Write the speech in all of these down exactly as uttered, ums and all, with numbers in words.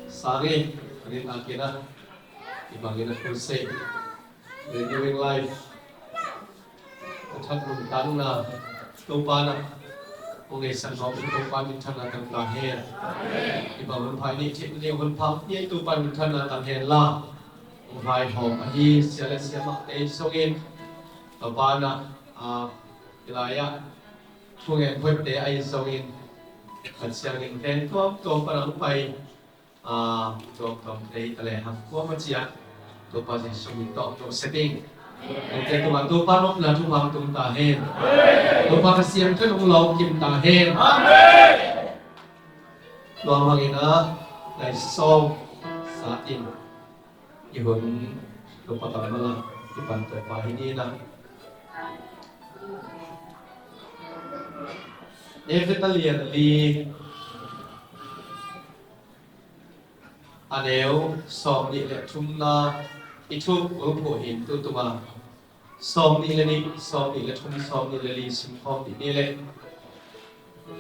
Sangin, a rin a kina, i bangin a crusade, renewing life, a thak nuntakna, Topa na, hong ngeisak nop i Topa minthanna tang ta hen. I bang hun phai ni, thit ni hun phang ni, Topa minthanna tang hen la. Hong vai hawm ahi, sia le sia mah te zongin, Topa na, a, i lai ah, Thungen hoihte ahi zongin, Kha Siangin veng tuamtuam pan a hong pai, a, tuamtuamte hi ta lehang kuamah ciat Topa Jesuh min tawh hong tuah sia ding. Note tungah Topa nopna thupha hong tung ta hen. Topa Kha Siangtho in hong lawng kim ta hen. Tua bangin a, nai sawm sa in. I hun Topa kammal ah i pan Topa hi ni na. Efesa lian li, a neu sawm nih le thumna i thuk ulphuh hin tu tuma sawm nih le nih, sawm nih le thum, sawm nih le li sim khawm dih ni le.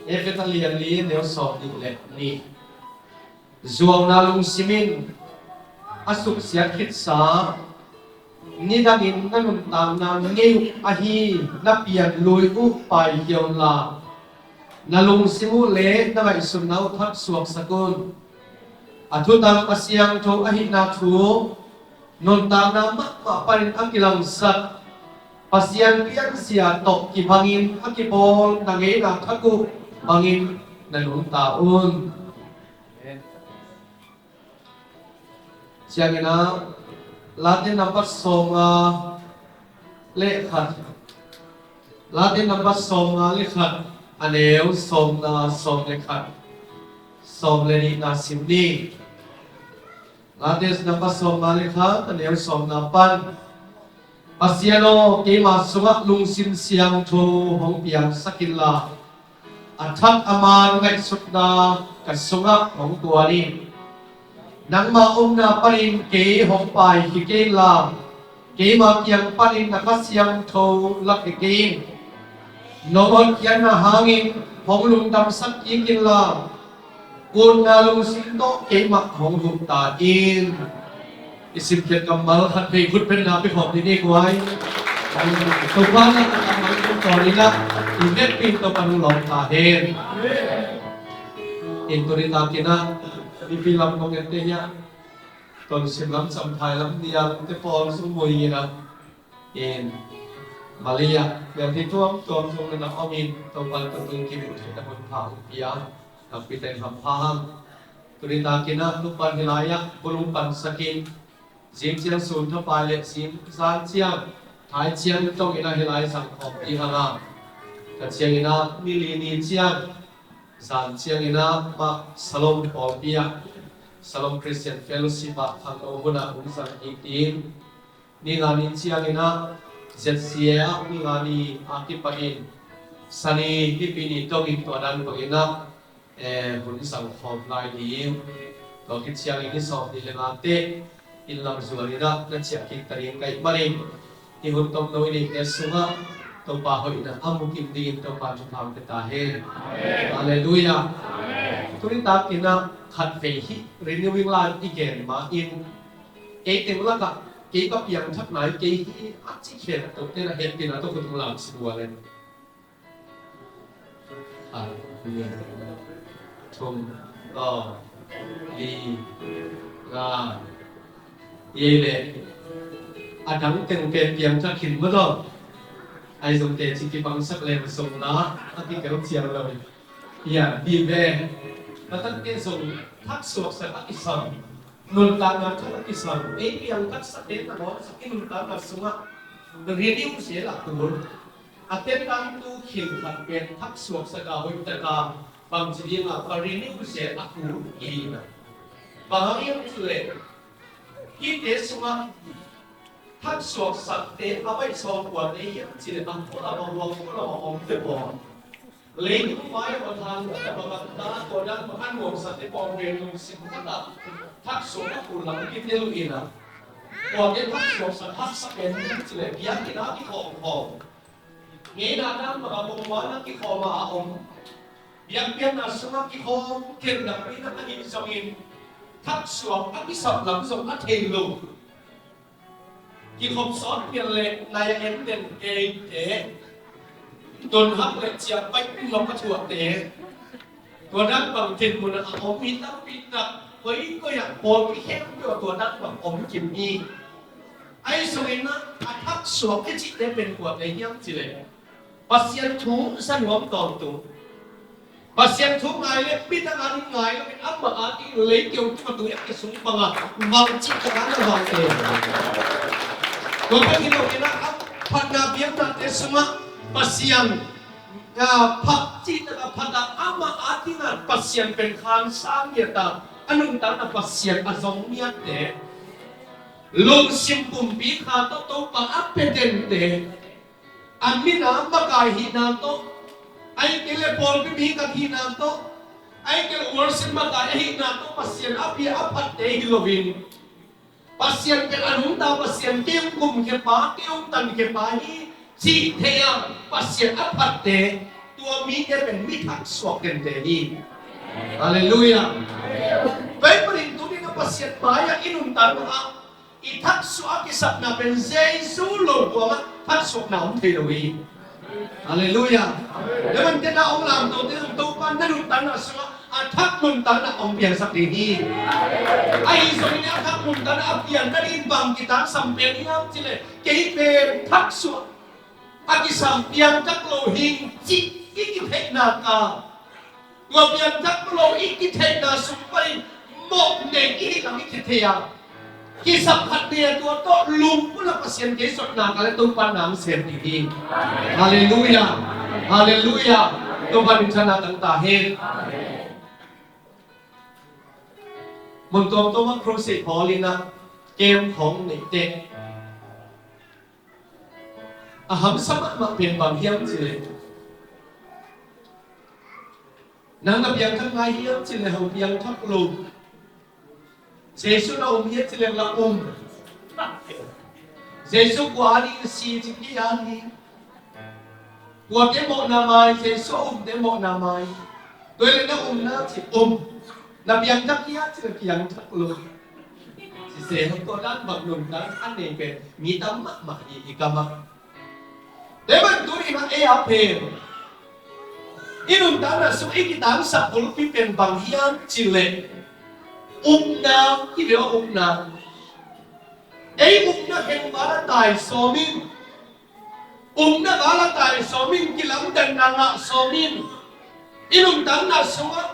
Efesa lian li neu sawm nih le nih. Zuauna lungsim in a suksiat khitsa nidangin na nuntakna ngei uh ahi na pian lui uh paikhia unla, na lungsim uh le na ngaihsutna uh thak suaksak un. A thutang a siangtho ahihna thu nuntakna mahmah panin a kilangsak Pasian pianzia tawh kibangin a kibawl na ngeina thak uh bangin na nungta un. Ciangin a, Late nambat sawmnga le khat, Late nambat sawmnga le khat, a neu sawmna sawm le khat, sawm le nihna sim ni. Late nambat sawmnga le khat, a neu sawmna pan. Pasian aw, keima sungah lungsim siangtho hong piangsak inla, a thak a man ngaihsutna ka sungah hong tuan in. Nangma omna panin kei hong paikhia kei inla, keima kiang panin na Kha Siangtho lakhia kei in. Nong hotkhiatna hangin hong lungdamsak kik inla, utna lungsim tawh keimah hong huh ta in. I simkhiat kammal khat vei khut bengna pia khawm dih ni guai. Topa na kammal kong tawn in ah, i vekpi in Topa nong lawng ta hen. In tuni takin ah, mipi lam kong ente hi a, Tonzang lam, Champhai lam, Niang te pawl sung mui in ah, in Malaysia, mial hi tuamtuam zong na om in, Topa tung kim uh theihna hun pha hong pia, nakpi tein hampha hang. Tuni takin ah, nupan hi lai ah, bulung pansak in, zing ciang sun thapai le zing zan ciang, thai ciang tong in ah hi lai zang khawm dih hang a. Kha Siangin ah, ni li ni ciang, zan ciangin ah, mah Salom pawlpi ah, Salom Christian Fellowship ah, khangno hun ah, hun zang dih ding. Ni nga ni ciangin ah, Z C A ah, ni nga ni a kipanin, Sani nipi ni tongin tua dan bangin ah, eh, hun zang khawm lai ding. Tua khit ciangin ni sawm ni le nga te, inn lam zuan in ah, na ciah kik ta ding ka hih manin, i hun tomno i neihte sungah, Topa hoihna a mu kim dingin Topa thupha hong pia ta hen. Halleluiah. Tuni takin ah, khat vei hih renewing life i gen ma in, ei teng lakah, kei ka piangthak nai, kei hi a ci khempeuh te na hehpihna tawh khut hong lam si bual in. Khat, nih, thum, aw, li, nga. Ei le, a dang teng pen piangthak khin maw taw. Ahi zongte ci kibangsak leng zong na, a kikel ciang lo. Ia, di ve. Ka tate zong thak suaksak a kisam. Nuntakna thak a kisam. Ei piang thaksak te na bawlsak i nuntakna sungah renew zel a kul. A tentang tu khin khat pen thak suaksak a hoih taka bangci dinga ka renew zel a kul i hihna. Bang hang hiam cih leh hihte sungah thak suaksakte a baih sawm kuate hiam cih leh a kul a bang huang kul a bang om te pawl. Leitung vai a thang khat a bang a ta tua dan bang an nuamsate pawng pen lungsim khat ah thak suak a kul lam kitel uh in a. Tuate thak suaksak haksa pen hiam cih leh biakinn ah kikhawm khawm. Ngeina dan bang a pongman ah kikhawm a a om. Biakpiakna sungah kikhawm khen nakpi nak a nih zongin. thaksuak a kisap lam zong a thei lo. Kikhop sawt pian le nai a en den keite, don hak le ciah paih lok a thuakte, tua dan bang dinmun a om hi. Tampi tak koikoi ah pawlpi khempeuh ah tua dan bang om kim hi. Ahi zongin ah a thaksuak i cihte pen kuate hiam cih leh Pasian thu za nuam tawntung, Pasian thu ngai le midang ading ngai loin amah ading leikeu tuma tui a kisung banga vang cih takah na vangte. Tua bek hi loin ah a phatna biaknate sungah Pasian phat cih takah phat a, amah adingin Pasian pen khan sang ngiat a, a nuntakna Pasian a zong ngiatte, lungsim pumpi kha tawh Topa a pia dente, a mina makai hihna tawh, ahih kei leh pawlpi mi khat hihna tawh, ahih kei leh worship makai ahihna tawh Pasian a pia a phatte hi loin, Pasian pen a nungta Pasian, kei hong gumkhia pa, kei hong tankhia pa hi cih thei a Pasian a phatte, tua mite pen mi thaksuak dente hi. Halleluiah. Tua ahih manin tuni-in ah Pasian mai-ah i nuntakna ah i thaksuah a kisapna pen Jesu lo buangah thaksuakna om thei lo hi. Halleluiah. Tua manin tena hong lamtote zong Topa na nuntakna sungah a thak nuntakna hong piangsak ding hi. Ahi zongin a thak nuntakna a piang nading bang kitangsam pen hiam cih leh kei pen thaksuah a kisam, piangthak lo hi cih i kitheihna ka, tua piangthak lo i kitheihna sung panin mawh nei i hih lam i kithei a, kisap khat nei a, tua tawh lungput a Pasian kei zotna ka le Topa nang sem ding hi. Halleluiah. Halleluiah. Topa min thang tangta hen. Mun tuamtuam ah crusade bawl in ah camp khawng neih teh a hamsa mahmah pen bang hiam cih leh, nang na piangthak ngai hiam cih leh, hong piangthak lo. Jesu na um hiam cih leh, la um. Jesu kua ading si cih kei a hi. Kuate mawhna mai, Jesu a umte mawhna mai. Tua leh na um na cih um. Na piangthak hiam cih leh piangthak lo. Sise, tua dan bang nuntakna a nei pen mi tam mahmah hi i kam ah. Tua ahih manin tuni-in ah ei a pen i nuntakna sung i kitangsap bulpi pen bang hiam cih leh, upna, i bia upna. Ei upna khengval a tai sawm in, upna val a tai sawm in, kilamdanna ngah sawm in, i nuntakna sungah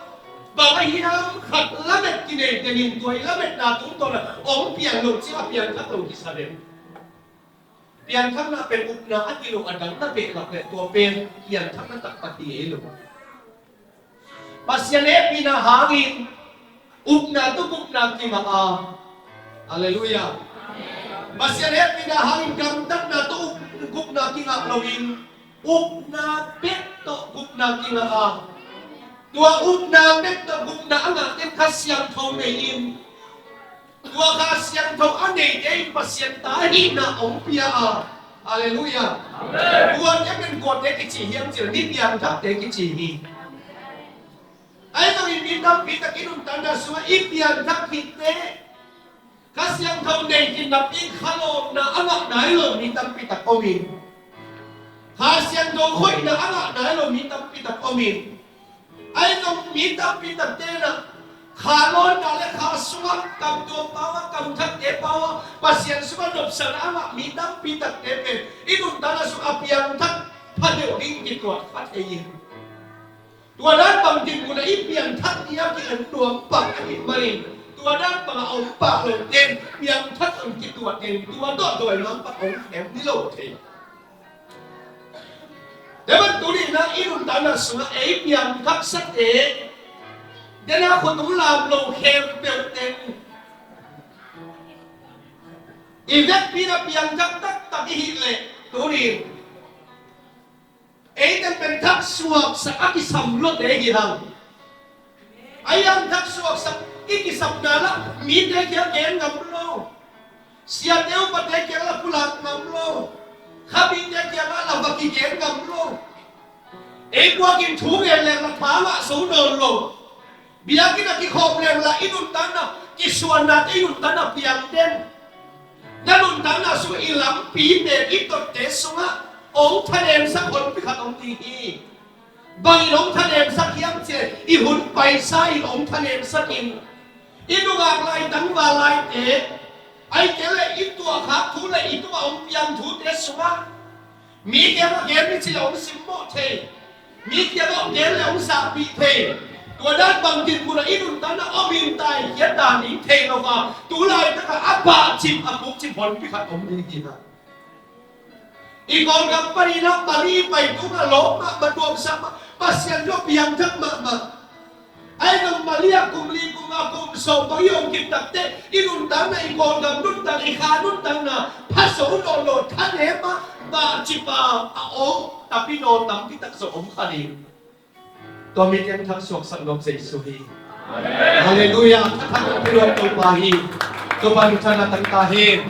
bang a hiam khat lamet kinei tengin tua i lametna tungtawn a hong piang lo ciang a piangthak lo kisa den. Piangthakna pen upna a hi lo, a dang na behlap leh tua pen piangthakna taktak hi ei lo. Pasian hehpihna hangin upna tawh gupna kingah a. Halleluiah. Pasian hehpihna hangin gamtatna tawh up-, gupna kingah loin, upna bek tawh gupna kingah a. Tua upna bek tawh gupna a ngahte in Kha Siangtho nei in, tua Kha Siangtho a neite in Pasian ta hihna hong pia a. Halleluiah. Tua te pen kuate kici hiam cih leh, mi piangthakte kici hi. Ahi zongin mi tampi tak i nuntakna sungah i piangthak khit teh, Kha Siangtho nei khin napi in kha lawpna a ngah nai lo mi tampi tak om in, Kha Siangtho khoihna a ngah nai lo mi tampi tak om in, ahi zong mi tampi takte in ah kha lawnna le kha sungah kamtuam pau ah, kamthakte pau ah Pasian sungah nopsakna a ngah mi tampi takte pen i nuntakna sungah a piangthak pha deuh ding kituat pha thei hi. Tua dan bang dinmun ah i piangthak ni a ki-en nuam pah ahih manin, tua dan bang a om pah lote in piangthak hong kituat in, tua tawh dawi nuam pah hong khem ni lo thei. Tua ahih manin tuni-in ah i nuntakna sungah ei piangthaksate, den a khut hong lam lo khempeuhte in i vekpi-in ah piangthak taktak i hih leh, tuni-in eite pen thaksuaksak a kisam lote hi hang. Ahi hang thaksuaksak i kisapna lah mite kiang gen ngam lo. Siate upate kiang lah pulak ngam lo. Kha mite kiang lah lah va kigen ngam lo. Ei puakin thu ngen leng lah tha ngah zo nawn lo. Biakinn ah kikhawm leng lah i nuntakna Kisuanna te i nuntakna piang den. Na nuntakna sung i lampi pen i totte sungah hong thanemsak honpi khat om ding hi. Bangin hong thanemsak hiam cih leh i hun paisa in hong thanemsak in, i nungak lai tangval laite, ahih kei leh i tuahkhak thu le i tungah hong piang thute sungah mi kiangah gen ni cih leh hong simmawh thei, mi kiangah hong gen leh hong zahpih thei. Tua dan bang dinmun ah i nuntakna om in, tai khiat dan ding thei lo a, tu laitak ah a pahcip a pukcip honpi khat om ding hi hang. I Kawlgam panin ah Mali pai tungah lawp mahmah, tuamsa mah, Pasian zong piangthak mahmah. Ahi zong Mali ah kum li kum nga kum sawm bang i om kik takteh i nuntakna, i Kawlgam nuntak, i kha nuntakna phaso nawnlo, thanem a, pahcip a, a om tapi nawn tampi tak zong om kha ding. Tua mite hong thangsuaksak nop Jesu hi. Halleluiah. Thathang hong pia nuam Topa hi. Topa nuntakna tang ta hen.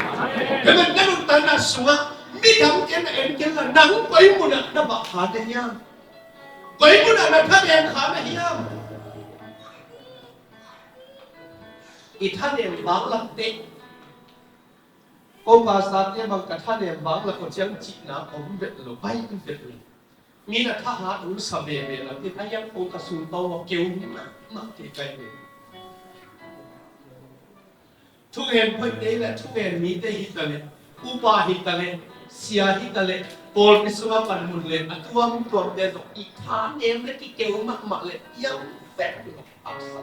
Tua manin na nuntakna sungah midangte na en kei la, nang koi munah na vak kha na hiam? Koi munah na thanem kha na hiam? I thanem vanglak teh, ko pastor te bang ka thanem vanglak ko ciang cihna om vet lo, pai vet lo. Mi na thahat un sa veve la, ti a yang ko ka sung tawh keu mahmah te kai ve. Thugen phoihte le thugen mite hi ta le, upa hi ta le, sia hi ta le, pawlpi sungah panmun le a tuamtuamte zong i thanem le kikeu mahmah le, yang vet lo, a sa.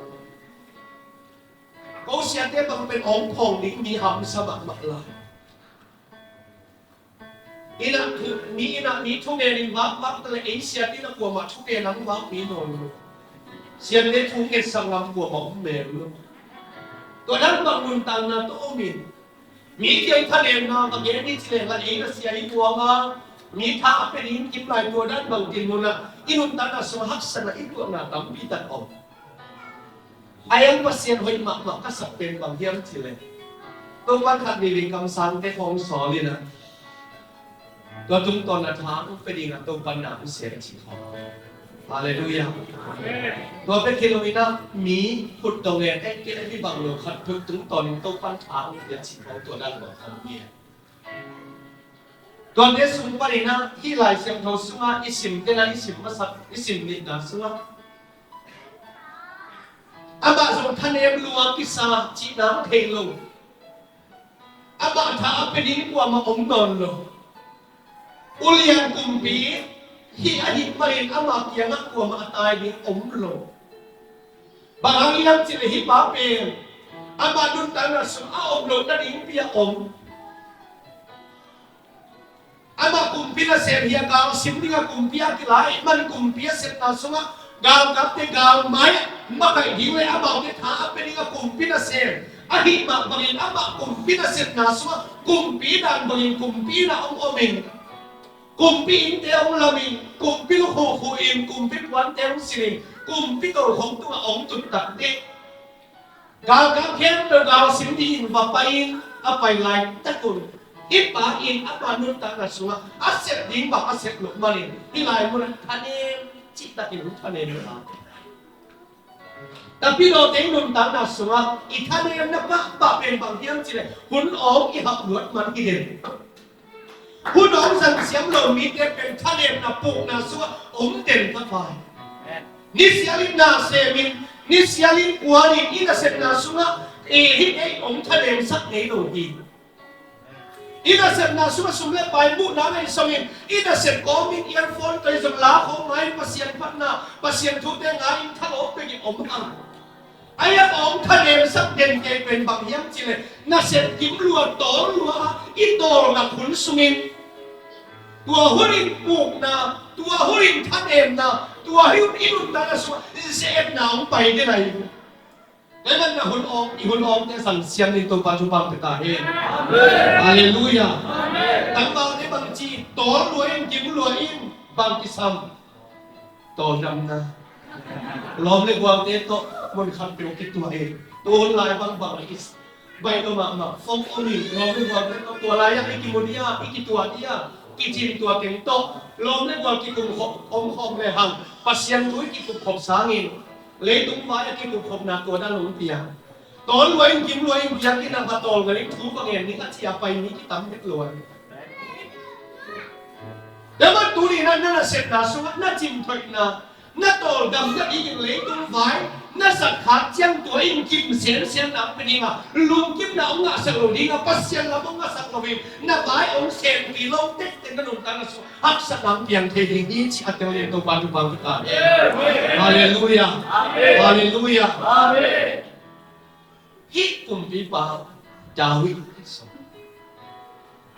Ko siate bang pen hong phawng ding mi hamsa mahmah lai. Inn ah thu, mi inn ah mi thugen in vakvak ta le, ei siate in a kuamah thugen hong vak mi nawn lo. Siate thu ngetsak ngam kuamah om mel lo. Tua dan bang nuntakna tawh om in, mi kiang thanemna ka gen ni ci le, la ei na sia hi buang a, mi tha a pia ding kim lai, tua dan bang dinmun ah i nuntakna sung haksatna i tuahna tampi tak om. A yang Pasian hoih mahmah ka sak pen bang hiam cih leh, Topan khat ni ding kamsangte khawng sawl in a, tua tungtawn a tha hong pia ding a Topan na hong sia a ci khawng. Halleluiah. Tua bek hi lo in a, mi khut dong e, ei kei le hi bang lo khat phut tungtawn in Topan tha hong pia ci khawng, tua dan lo khawng hi. Tuate sung panin a, hih Lai Siangtho sungah i sim tena, i sim masak, i sim nihna sungah, amah zong thanem lua kisa cihna hong thei lo. Amah tha a pia ding kuamah om nawn lo. Ulian kumpi hih ahih manin amah kiangah kuamah a tai ding om lo. Bang hang hiam cih leh hih pa pen amah nuntakna sung a om loh nading pi a om. Amah kumpi nasem hi a, gal sim ding a kumpi a kilai man, kumpi a sepna sungah galkapte galmai makaih ding le amaute tha a pia ding a kumpi nasem ahih mah bangin amah kumpi nasepna sungah kumpi dan bangin kumpi na om om in, kumpi innte hong lam in, kumpi lukhu khu in, kumpi puante hong sin in, kumpi tokhom tungah hong tut tak dih. Galkap khempeuh gal sim dingin va pai in, a pai laitak un, hih pa in ama nuntakna sungah a sep ding bang a sep loh manin hih lai munah thanem cihtakin hong thanem uh a. Tapi lawte i nuntakna sungah i thanemna pahpah pen bang hiam cih leh hun awng i hauh luat man hi den. Hun awng zang siam lo mite pen thanemna pukna sungah om den ka pai. Ni sialin na semin, ni sialin kuanin i nasepna sungah e hih ei om thanemsak ngei lo hi. I nasepna sungah sum le pai muhna nei songin i nasep kawmin earphone toi zong la khawm ngai, Pasian phatna, Pasian thute ngai in thalawp bekin om a. A hiam a hong thanemsak den kei pen bang hiam cih leh nasep kim lua, tawl lua a i tawlnga hun sungin tua hunin pukna, tua hunin thanemna, tua hun i nuntakna sungah ze-etna hong pai den ahi. Tua hi manin hun awng, i hun awngte zang siam dingin Topa thupha pia ta hen. Halleluiah. Tangvalte bangci tawl lua in, kim lua in, bang kisam? Tawldamna. Lawm le gualte tawh mun khat peuh kituah in, tu hun lai bangbang a i baih lo mahmah, fong om in, lawm le gualte tawh tua lai-ah i kimu dia, i kituah dia, kicin tua teng tawh lawm le gual kikum khop om khawm le hang, Pasian thu i kikup khop sangin leitung vai a kikum khopna tua dan hong pia. Tawl lua in, gim lua in, biakinn ah va tawl ngal in, thu va ngen ning a ci a pai mi kitam bek lua in. Tua ban tuni-in ah na nasepna sungah na cinthoihna, na tawldamna dingin leitung vai na sak khak ciang tua in gim semsem na hong pia ding a, lungkimna hong ngahsak lo ding a, Pasian lam hong ngahsak lo in na vai hong sempi lo tektek na nuntakna sungah haksatna hong piang thei ding hi ci a tel in Topa thupha hong pia ta. Halleluiah. Halleluiah. Hih kumpipa David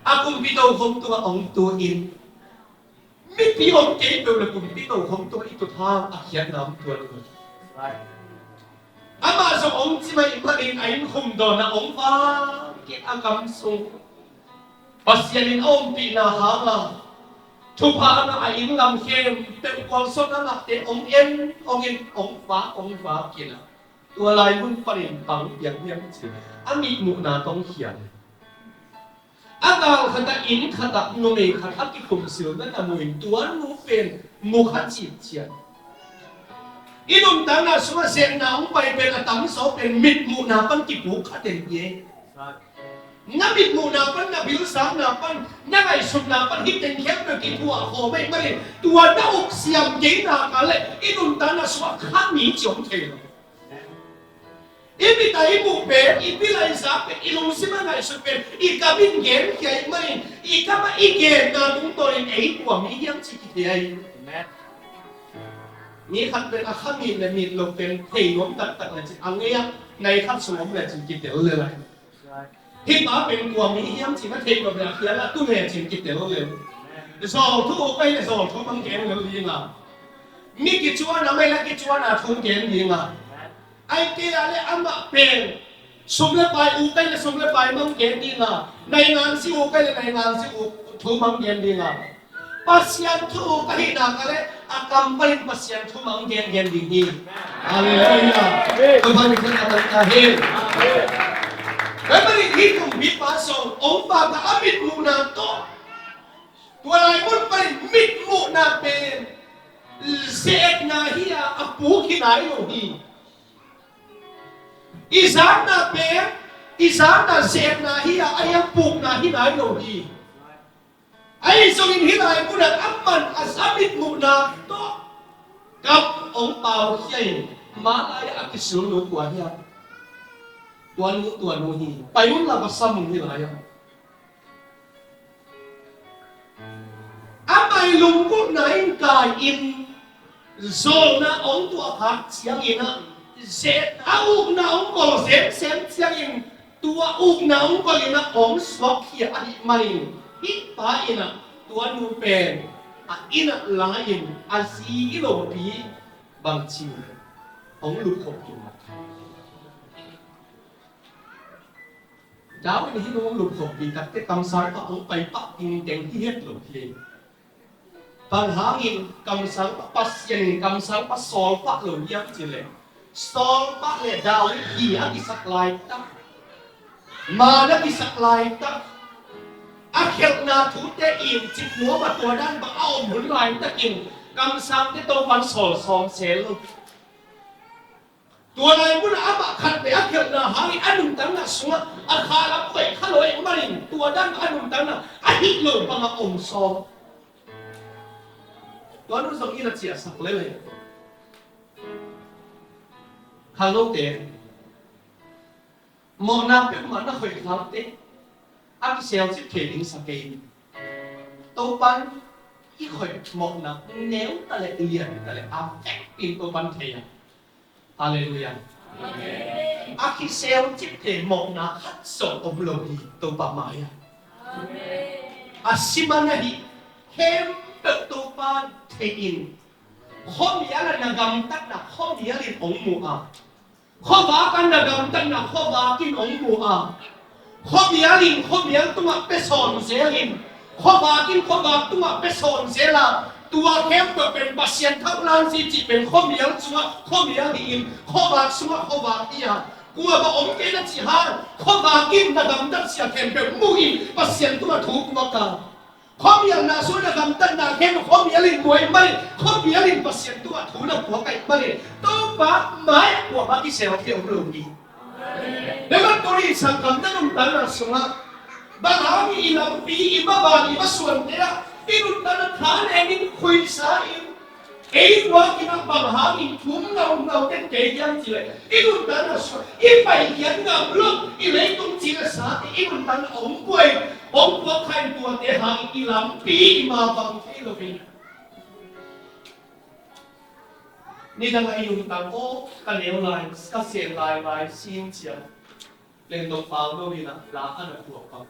a kumpi tokhom tungah hong tu in, mipi om kei peuh le kumpi tokhom tungah i tuthang a khiatna om tuan hi. Amah zong hong cimai manin a innkhum dawnah hong vak kik a, kam sung Pasian in a ompihna hanga thupha a ngah a inn lam khempeuh kualsawtna ngahte hong en, hong en, hong vak, hong vak kik a. Tua lai mun panin pang piang hiam ci a mihmuhna tawh khial. A gal khatah, inn khatah numei khat a kikhumsilna na mu in tua nu pen mu kha citciat. I nuntakna sungah sekna hong pai pen a tamzaw pen mitmuhna pan kipuk kha den hi. Na mitmuhna pan, na bilsakna pan, na ngaihsutna pan hih teng khempeuh kithuah khawm ahih manin tua na uk siam kei nak leh i nuntakna sungah kha mi ci om thei lo. I mit a i muh pen, i bil a i zak pen, i lungsim a ngaihsut pen i kam in genkhia ahih manin i kam a i genna tungtawnin ei kua mi hiam ci kithei ahi. Mi khat pen a kha mit le mit lo pen thei nuam taktak le cin a ngei a nai khat sung om le cin kitel le lai. Hih pa pen kua mi hiam cin a theih nop le a khial a tu le cin kitel le. Zawlthu uk ahih le zawlthu mang gen lel ding a. Mi kicuan a mai le kicuan a thu gen ding a. Ahih kei a le amah pen sum le pai uk ahih le sum le pai mang gen ding a. Naingan si uk ahih le naingan si uk thu mang gen ding a. Pasian thu ka hih nak leh a kam panin Pasian thu mang gengen ding hi. Halleluiah. Amen. Tua bang hi khen a bang ka hi. Amen. Tua bang hi kumpipa sung hong vak a, a mitmuhna tawh. Tua lai mun panin mitmuhna pen ze-etna hi a, a puk hi nai lo hi. I zakna pen i zakna ze-etna hi a, a pukna hi nai lo hi. Ahi zongin hih lai munah amah a za mitmuhna tawh kam hong paukhia in, mah lai-ah a kisil nu kua hiam? Tua nu, tua nu hi. Pai un la, va sam un hih lai-ah. Amah i lunggulhna in kai in, zawlna hong tuah khak ciangin ah, ze-, a ukna hong kawl semsem ciangin, tua ukna hong kawl in ah hong suakkhia ahih manin, hih pa in ah tua nu pen a inn ah la in a zi hi lopi bangci hong lupkhop khin. David in hih hong lupkhoppi takteh kamsangpa hong pai pah ding teng hi het lo hi. Bang hangin kamsangpa, Pasian in kamsangpa sawl pah lo hiam cih leh, sawl pah leh David hi a kisak laitak, man a kisak laitak, a khelhna thute in cik nuam a tua dan bang a om hun laitakin kamsangte Topan sawl sawm sel lo. Tua lai munah amah khat vei a khelhna hangin a nuntakna sungah a kha lam hoih kha lo ahih manin tua dan a nuntakna a hih lo bangah om sawm. Tua nu zong inn a ciahsak lel hi. Khangnote, mawhna peuhmah na hoih khakte a kiselcip thei ding sa kei. Topan i hoih mawhna neu ta leh lian ta leh a vekpi in Topan thei a. Halleluiah. Amen. A kiselcip thei mawhna khat zong om lo hi Topa mai-ah. Amen. A sim a na hih khempeuh Topa thei in, khuamial ah na gamtatna khuamial in hong mu a, khuavak ah na gamtatna khuavak in hong mu a, khuamial in khuamial tungah pia sawn zel in, khuavak in khuavak tungah pia sawn zel a, tua khempeuh pen Pasian thauhlan si cih pen khuamial sungah khuamial hi in, khuavak sungah khuavak hi a, kua mah om kei na cih hang, khuavak in na gamtat sia khempeuh mu in Pasian tungah thu puak a, khuamial na sungah na gamtatna khempeuh khuamial in mu ahih manin, khuamial in Pasian tungah thu na puak ahih manin, Topa mai-ah kuamah kisel thei om lo hi. Amen. Tua ahih manin tuni sanggam, na nuntakna sungah bang hangin i lampi, i maban, i masuante ah i nuntakna tha nengin khuisa in, ei guakin ah bang hangin thum ngaungau den kei hiam cih leh, i nuntakna sungah i paikhiat ngam lo i leitung cih le sate, i nuntakna hong buai, hong puak kha in, tuate hangin i lampi, i maban thei lo hi. Nidang a i nuntak, aw, ka neu lai, ka sen lai, lai sing ciang, lengdong pau lo hi na, la a na tuak pang.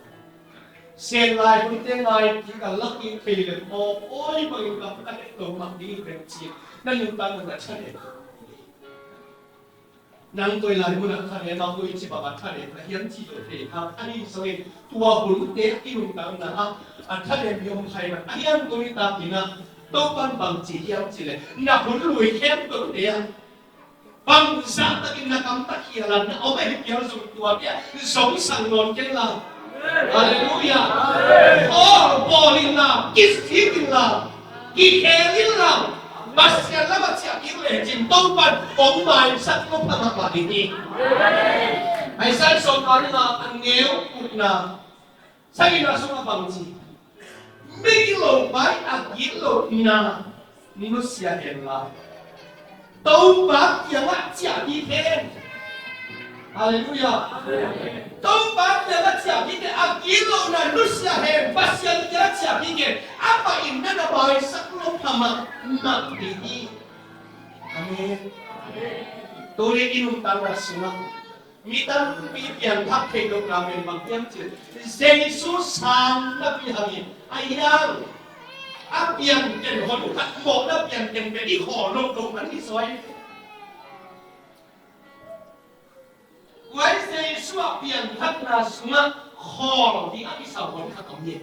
Sen lai hunte ngai kik a, la kik thei leh aw, awi bangin kam ka het lo mah ding hi ven ci-in na nuntakna na thanem. Nang koi lai munah thanem, nang koi ci bangah thanem na hiam cih lo thei kha. Ahi zongin tua hunte i nuntakna ah a thanem i om kha ahih manin, a hiam tuni takin ah Topa'n bang ci hiam cih leh, na hun lui khempeuhte ah bangzah takin na kam takhial a na om ahih phial zong, tuate ah zong sang nawn kei inla. Halleluiah. Khawl bawl inla, kisik inla, kikhel inla, Pasian lamah ciah kik lecin Topa'n hong maisak lo phamah mah ding hi. Isaiah sawmnga le nga, a neu gukna, sagihna sungah bang ci? Migilo pai a gitlohna nusia hen la, Topa kiangah ciah kik hen. Halleluiah. Topa kiangah ciah kik hen, a gitlohna nusia hen, Pasian kiangah ciah kik hen. Amah in na na maisak lo phamah mah ding hi. Amen. Tuni i nuntakna sungah mi tampi piangthak theih lohna pen bang hiam cih leh, Jesu sang napi hangin a hiang, a piangthak hon khat, mawhna piangthak pen i khawl loh loh man hi zaw hi. Tua Jesu a piangthakna sungah khawl ding a kisam hon khat om hi.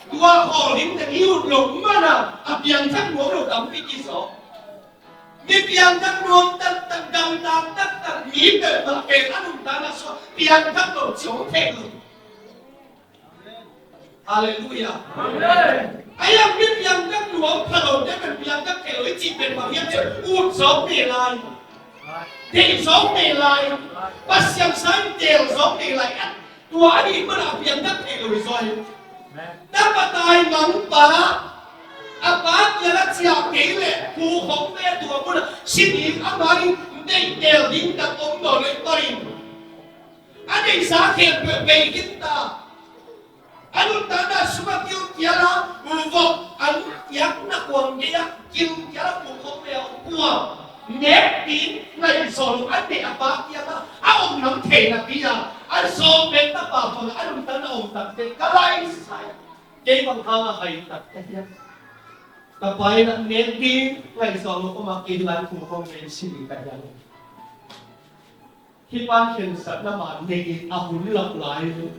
Tua khawl ding teng i ut loh manin a piangthak nuam lo tampi kizaw. Mi piangthak nuam taktak, gamtat taktak mi peuhmah pen a nuntakna sungah piangthak lo ci om thei lo. Halleluiah. Amen. A hiang, mi piangthak nuam pha lote pen piangthak thei lo i cih pen bang hiam cih leh, ut zawk nei lai, deih zawk nei lai, Pasian sang in teel zawk nei lai. Tua ahih manin a piangthak thei lo hi zaw hi. Amen. Tapa taimangpa, a pa kiangah ciah kei leh phu khong ve, tua munah si ding, amah in deih teel ding tak om nawn lo hi, tua in a deihsa khempeuh bei khin ta. A nuntakna sungah gilkial a, vok an kiakna kuang gei-ah gilkial a phu khong ve a om, kuang nek ding ngaihsut lo a neih a pa kiangah a om nang thei napi-a, a zawng pen tapa bangah a nuntakna om takte ka laisai. Kei bang hang a hai takte hiam? Ka pa in a nek ding ngaihsut lo om a, kei lai phu khong ve si ding ka hiam? Hih pa khensatna man nei in a hun lap lai uh.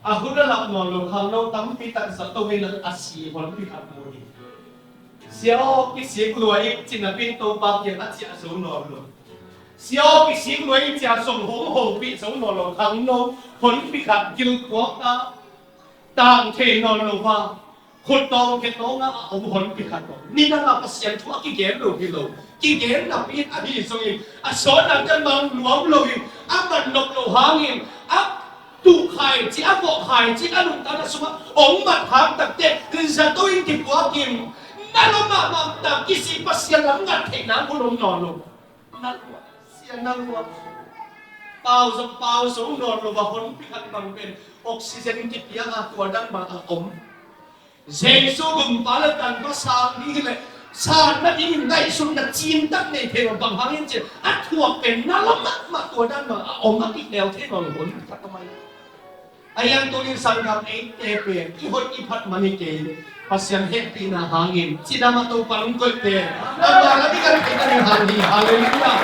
A hun a lap nawn lo khangno tampi tak zato hi, a si honpi khat mu hi. Sia aw, kisik lua ing ci napi-in Topa kiang a ciah zo nawn lo. Sia aw, kisik lua ing ci-a zong hong hopih zo nawn lo khangno honpi khat gilpuak a, tang thei nawn lo a, khut tawng khia tawng a, a om honpi khat om. Nidang a Pasian thu a kigen lo hi lo. Kigen napi-in ahi zongin a sawtna te mang nuam lo hi. A man nop lo hangin, a tuh khaici, a vawh khaici a nuntakna sungah hong mat hang takte zato in kipuakin, na lua mahmah tak kisik, Pasian lam ngat theih nang hun om nawn lo. Na lua, sia na lua. Pau zo, pau zo nawn lo a honpi khat bang pen oxygen kipia a, tua dan bang a om. Jesu gumpa le tanpa sang ding hi leh, sang nading ngaihsutna cin tak nei thei lo, bang hang hiam cih leh a thuak pen na lua mahmah, tua dan bang a om, a kiknel thei nawn lo honpi khat om hi. A hiang, tuni sanggam, eite pen i hoih i phat man hi kei. Pasian hehpihna hangin cidam a Topa lungkoihte, amah lam i kan theih nading hang hi. Halleluiah.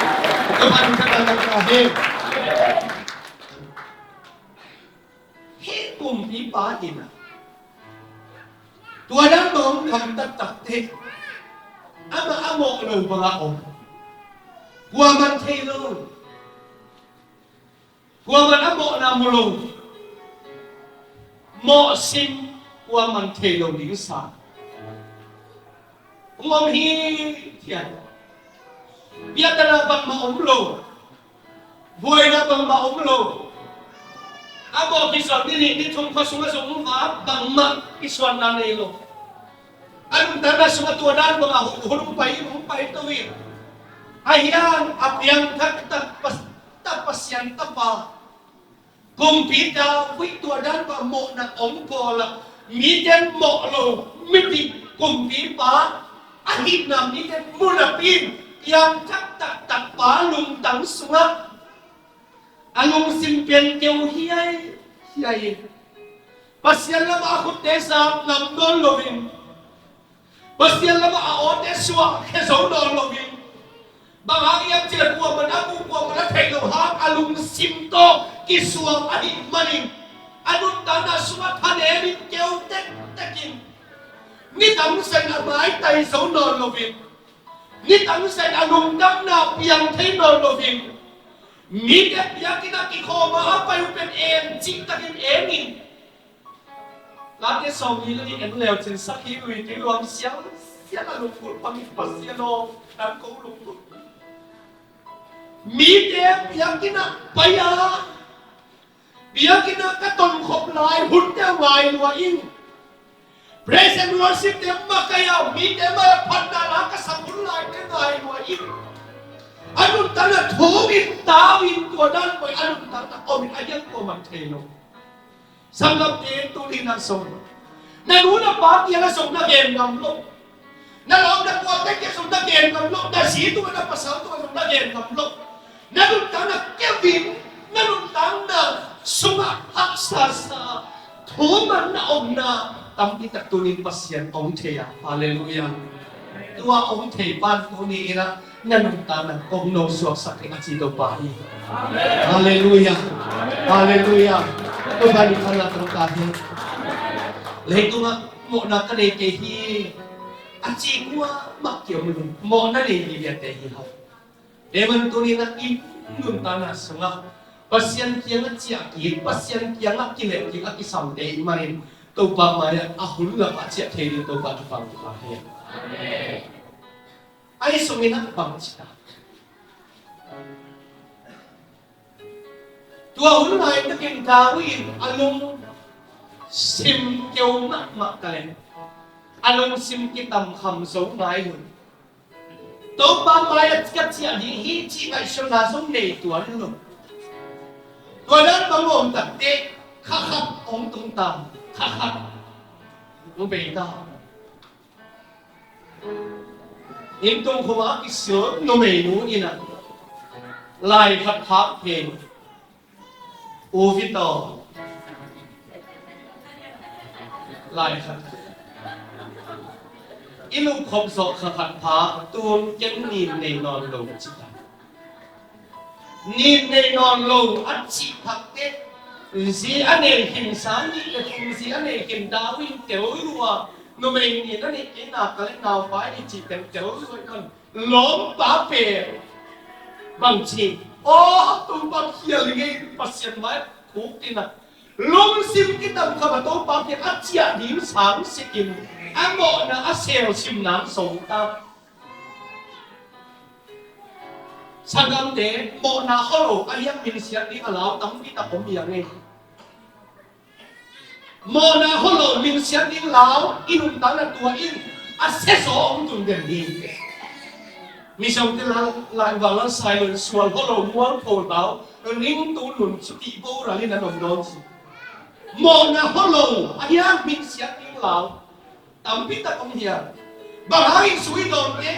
Topa min thangvahna hi. Hih kumpipa in a, tua dan bang om taktakte, amah a mawh lo bang a om. Kuaman thei lo. Kuaman a mawhna mu lo. Mawhsim kuaman thei lo ding sa. Hong om hithiat. Biakinn ah bangmah om lo. Buaina bangmah om lo. A mawh kisuan ni nih ni thum khuasung a zong va bangmah kisuanna nei lo. A nuntakna sungah tua dan bangah hong, hong pai, hong pai to hi. Ahi hang a piang taktak Pas-, ta Pasian Tapa, Kumpipa, hui tua dan bangah mawhna hong bawl a, mite mawh lo, mipi kumpipa ahihna mite mu napi in, piang taktak Tapa lungtang sungah a lungsim pen keu hiaihiai. Pasian lamah a khutte zak ngam nawn loin, Pasian lamah a awte suahkhia zo nawn loin, bang hang hiam cih leh kuamah in a mu, kuamah in a theih loh hang a lungsim tawh kisuang ahih manin, a nuntakna sungah thanemin keu tektekin, nidang zah in a maitai zo nawn loin, nidang zah in a lungdamna piang thei nawn loin, mite biakinn ah kikhawm a, a pai uh pen en cihtakin en in. Late sawmli le nih en leu cin, sakhi lui tui luang siangsiang a lunggulh bangin, Pasian aw, nang ko lunggulh. Mite biakinn ah pai a, biakinn ah ka tonkhop lai hunte ngai lua in, praise and worship te makaih a, mite mai a phatna la ka sak hun laite ngai lua in, a nuntakna thu in tau in, tua dan pai a nuntakna om in, a hiang kua man thei lo. Sanggamte, tuni na zong na nu na pa kiangah zong na gen ngam lo. Na lawm na gualte kiangah zong na gen ngam lo. Na zi tungah, na pasal tungah zong na gen ngam lo. Na nuntakna keu in, na nuntakna sungah haksa sa, thuman na omna tampi tak tuni in Pasian hong thei a. Halleluiah. Tua hong thei pan tuni in ah na nuntakna kong no suaksak in a ci Topa hi. Halleluiah. Halleluiah. Topa min thang a tangka hi. Leitungah mawhna ka nei kei hi a ci kuamah kiom lo. Mawhna nei hi vialte hi hau. Deman tuni in ah i nuntakna sungah Pasian kiangah ciah kik, Pasian kiangah kileh kik a kisamte i manin Topa mai-ah a hun lam a ciah thei ding Topa thupha hong pia hen. Ahi zongin ah bang ci ta? Tua hun laitakin David in a lungsim keu mahmah ta leh a lungsim kitamkham zo ngai lo. Topa mai-ah ka ciah ding hi cih ngaihsutna zong nei tuan lo. Tua dan bang om takteh kha khat hong tung ta, kha khat hong bei ta. Inn tung khum a kisil numeinu in ah lai khat phak pen, U Vitaw, lai khat. I lupkhop zawh kha khat pha, tun ken nin nei nawn lo ci ta. Nin nei nawn lo a cih takteh, zi a nei khin, sang nih le thum zi a nei khin, David in tel lua, numei nih a neih kei, nak leh naupai nih cih teng tel lua in, lawmpa pen bang ci? Aw, Topa khial ngei, Pasian mai khuk tina, lungsim kitamkham a Topa kiang a ciah ding sang sikin a mawhna a selsim nang sawm ta. Sanggamte, mawhna holo a hiang minsiat ding a lau tampi tak om hiang e. Mawhna holo minsiat ding lau i nuntakna tua in a siazaw hong tun den ding. Misiangte lai, lai val lai sai lo in sual holo mual pho lau, ringtu nun cutih bo ral in a nom dawn si. Mawhna holo a hiang minsiat ding lau tampi tak om hiam? Bang hang inn sung i dawn le,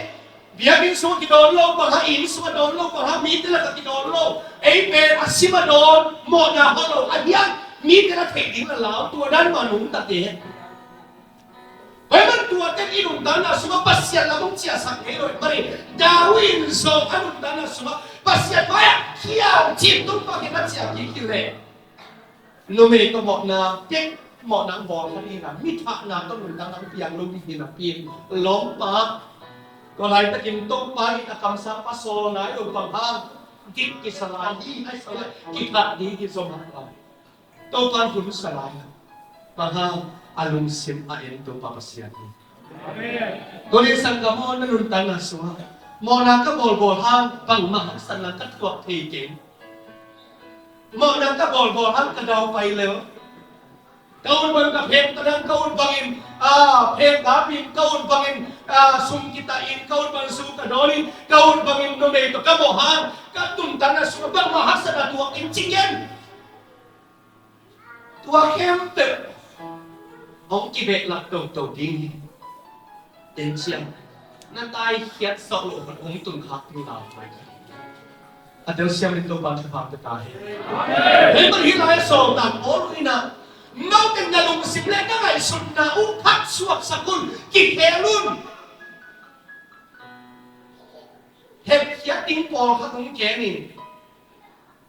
biakinn sung a kidawn lo, bang hang inn sung a dawn lo, bang hang mite lakah kidawn lo, ei pen a sim a dawn, mawhna holo a hiang, mite na theih ding a lau, tua dan mah nungtate. Pai man tuate i nuntakna sungah Pasian lam hong ciahsak ngei lo, mari David in zong a nuntakna sungah Pasian mai-ah khial cin tung pakin a ciah kik hi leh. Numei tawh mawhna, tek mawhna hong bawl kha ding a, mi thahna tawh nuntakna hong piang lo ding hi napi in, lawmpa, tua laitakin Topa in a kamsang pa sawl nai lo bang hang dik kisa lai hi, a sawl lai kithat ding hi zom hak lai. Topa in hun sa lai a, bang hang a lungsim a en Topa Pasian hi. Amen. Tua leh sanggam aw, na nuntakna sungah Mawhna ka bawlbawl hang bangmah haksatna ka thuak thei keng. Mawhna ka bawlbawl hang ka daupai lel. Ka ut bang ka pheng ka dang ka ut bangin, ah, pheng ka pin ka ut bangin, ah, sum kita in ka ut bang su ka dawn in ka ut bangin numei tawh ka mawh hang ka tuntanna sungah bangmah haksatna thuak keng ci keng. Tua khempeuh hong kibehlap toto ding hi. Tenciam na taikhiat sawh loh hong tunkhak ding nau mai ka hi. A telsiam in Topa thupha pia ta hen. Hei man hih lai a sawltak Paul in ah note na lungsim le na ngaihsutna uh phatsuaksak un, kikhel un. Hepkhiat ding pawlkhat hong gen in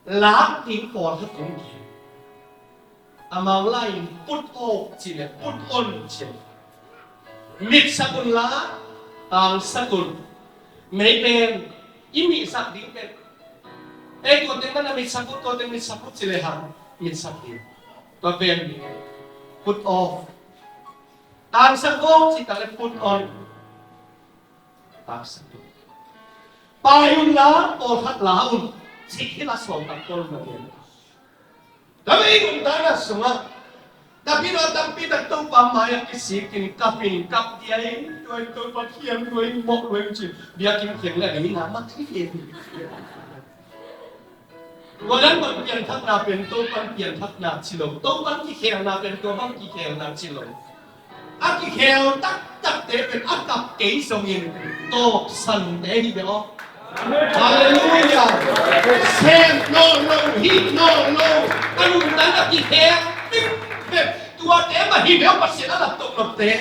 lak ding pawlkhat om kei. Amau lai in put off ci le put on ci le. Mitsak un la, tangsak un. Mei pen i mitsak ding pen, ei, tua teng na mitsak un, tua teng mitsak un ci le hang mitsak ding. Tua pen put off. Tangsak off ci ta le put on. Taksa. Pai un la, pawlkhat la un. Cik hi la sawltak Paul na gen. Ka mei nuntakna sungah ka pina tampi tak Topa mai-ah kisikin ka pin kap dia in, tua in Topa khiam tua in mawh lua in ci. Biakinn khiang le a ding na mak hi hi. Tua dan bang pianthakna pen Topan pianthakna ci lo, Topan kikhelna pen tua bang kikhelna ci lo. A kikhel taktakte pen a kap kei zongin tawpsante hi ve aw. Halleluiah. Sem nawn lo, hih nawn lo, a lungtang a kikhel vingvek tuate mah hi ve aw, Pasian a laptoh lote.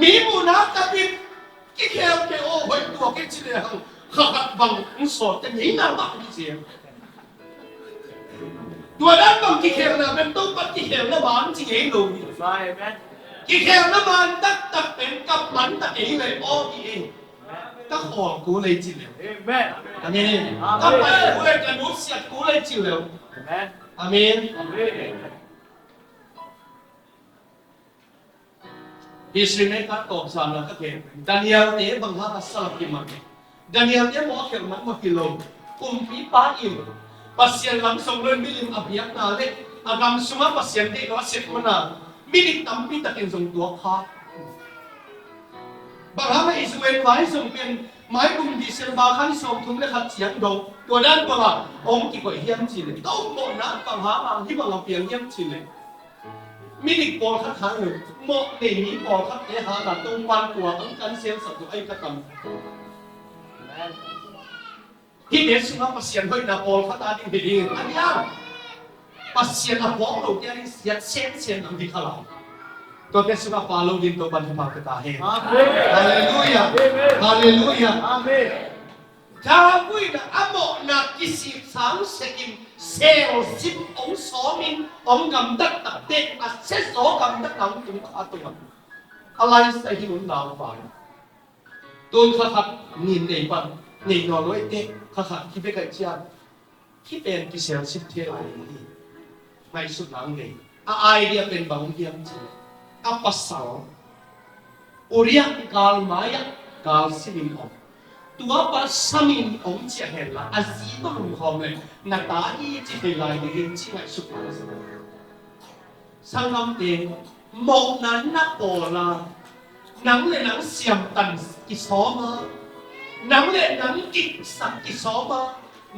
Mi muhna a kapin kikhel kei aw, hoih tua kei ci le hang kha khat bang hong sawt teh ngeina mah hi ci. Tua dan bang kikhelna pen Topa kikhelna man ci ngei lo hi. Amen. Kikhelna man taktak pen kap man tak ei le aw hi ei. Ka khawl kul ei ci le. Amen. Amen. Ka pai kul ei, ka nusiat kul ei ci le. Amen. Amen. Amen. History maker tawpsana ka gen. Daniel te bang hang a sal a kiman. Daniel te maw a khelh man maw hi lo. Kumpipa in Pasian lam song lo in milim a biakna le a gam sungah Pasian deih lo a sep mana midik tampi takin zong tuak kha. Bang hang a Israel vai zong pen mai kum December kha ni sawmthum le khat ciang dong tua dan bangah hong kikoih hiam ci le. Tua mawhna bang hang a hih bang a piang hiam ci le. Midik pawlkhat hang lo, mawh nei mi pawlkhatte hang a Topan kua ang kan selsak lo ai ka tam. Hihte sungah Pasian hoihna pawlkhat a ding hi ding a hiam? Pasian a phawk lote a ding siat semsem ang hi kha lai. Tuate sungah pha lo ding Topan thupha pia ta hen. Amen. Halleluiah. Amen. Halleluiah. Amen. David in a mawhna kisik sang sekin selsip hong sawmin hong gamtat takte a siazaw gamtatna hong tung kha tungah a laisa hi un naupa. Tun kha khat nin nei pan nei nawn lo ei teh kha khat hi bek aih ciang. Hih pen kiselsip thei lai hi. Ngaihsutna ang nei. A idea pen bang hiam cih leh a pasal Uriah gal mai-ah gal simin om. Tua pa samin om ciah henla a zi tawh lungkhawm le na ta hi ci thei lai dingin ci ngaihsutna a za. Sanggamte, mawhna na pawl a, nang le nang siamtan kisawm a, nang le nang kiksak kisawm a,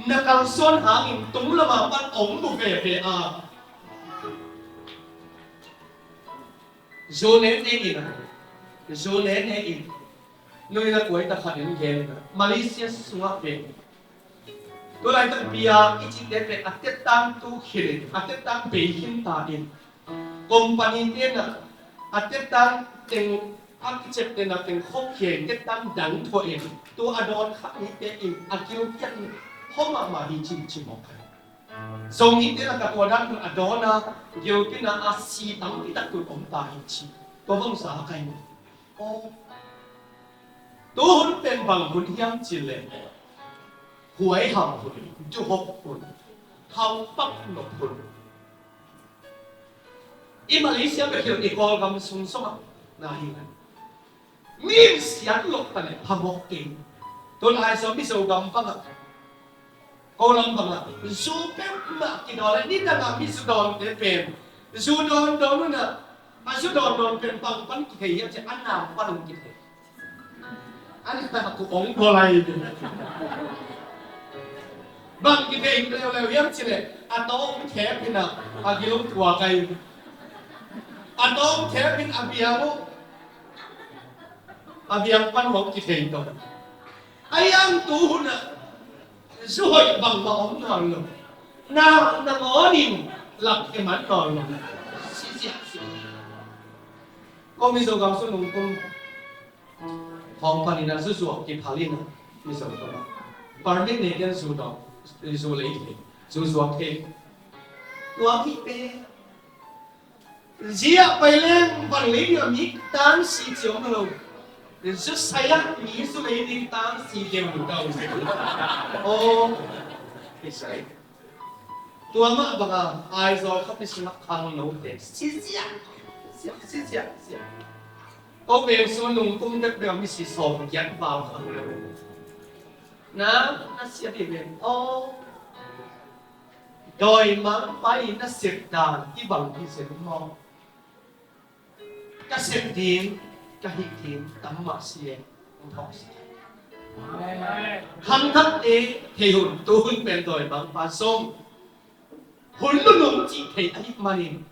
na kalsuan hangin tung lama pan ong mu veve a. Zu ne ne in a, zu ne ne in. Nui na kuai ta khat in gen a, Malaysia sungah pen tu laitak bia i cihte pen a tettang tu khin in, a tettang bei khin ta in, company te na a tettang teng a kicep te na teng khop khe, tettang dang thuah in, tu a dawn khat ni te in a gilkiat in, hom mahmah hi cih ci mawk kha. Zong ni te na ka tua dan a dawn a gilkiatna a si tampi tak tun om ta hi ci. Tua bang sa a kai mawk. Aw. Tu hun pen bang hun hiam cih leh huaiham hun, duhop hun, haupak nop hun. I Malaysia bek hi lo, i Kawlgam sung sungah na hi. Mi Inn siat loh ta le phamawh kei. Tun Aizawl Mizo gam bangah, ko lam bangah zu peuhmah kidawn le nidangah mizu dawnte pen zu dawn dawn unah a zu dawn dawn pen bang pan kithei hiam ci a nam pan hong kithei. An ta ku ong ko lai. Bang kithei leuleu hiam ci le a tawng thep in a, a gil ong tua kai. A tawng thep in a biang uh, a biang pan hong kithei tawh. A iang tu hun a zu hoih bangmah om nawn lo. Na, na ngawnin lak khe man nawn lo. Sisiah si. Ko Mizo gam sung nungkum hong panin a zu zuak kiphal in a, Mizo gam a permit nei den zu dawng, zu lei thei, zu zuak thei. Tua hi pe. Ziah pai leng van lei ding a mi tang si ci om lo. Zu sai a mi zu lei ding tang si deuh deuh. Oh. Tua mah banga Aizawl khuapi sungah khangnote si ziah, si ziah, si ziah. Ko veng sung nungkum bekbek a misi sawm giat val khangno. Na, na sia dih veng. Oh. Dawimangpa i na sep dan i bang hi zen maw? Ka sep ding, ka hih ding tam mah si e. Khangthakte thei hun, tu hun pen dawimangpa zong hun nunung cih thei ahih manin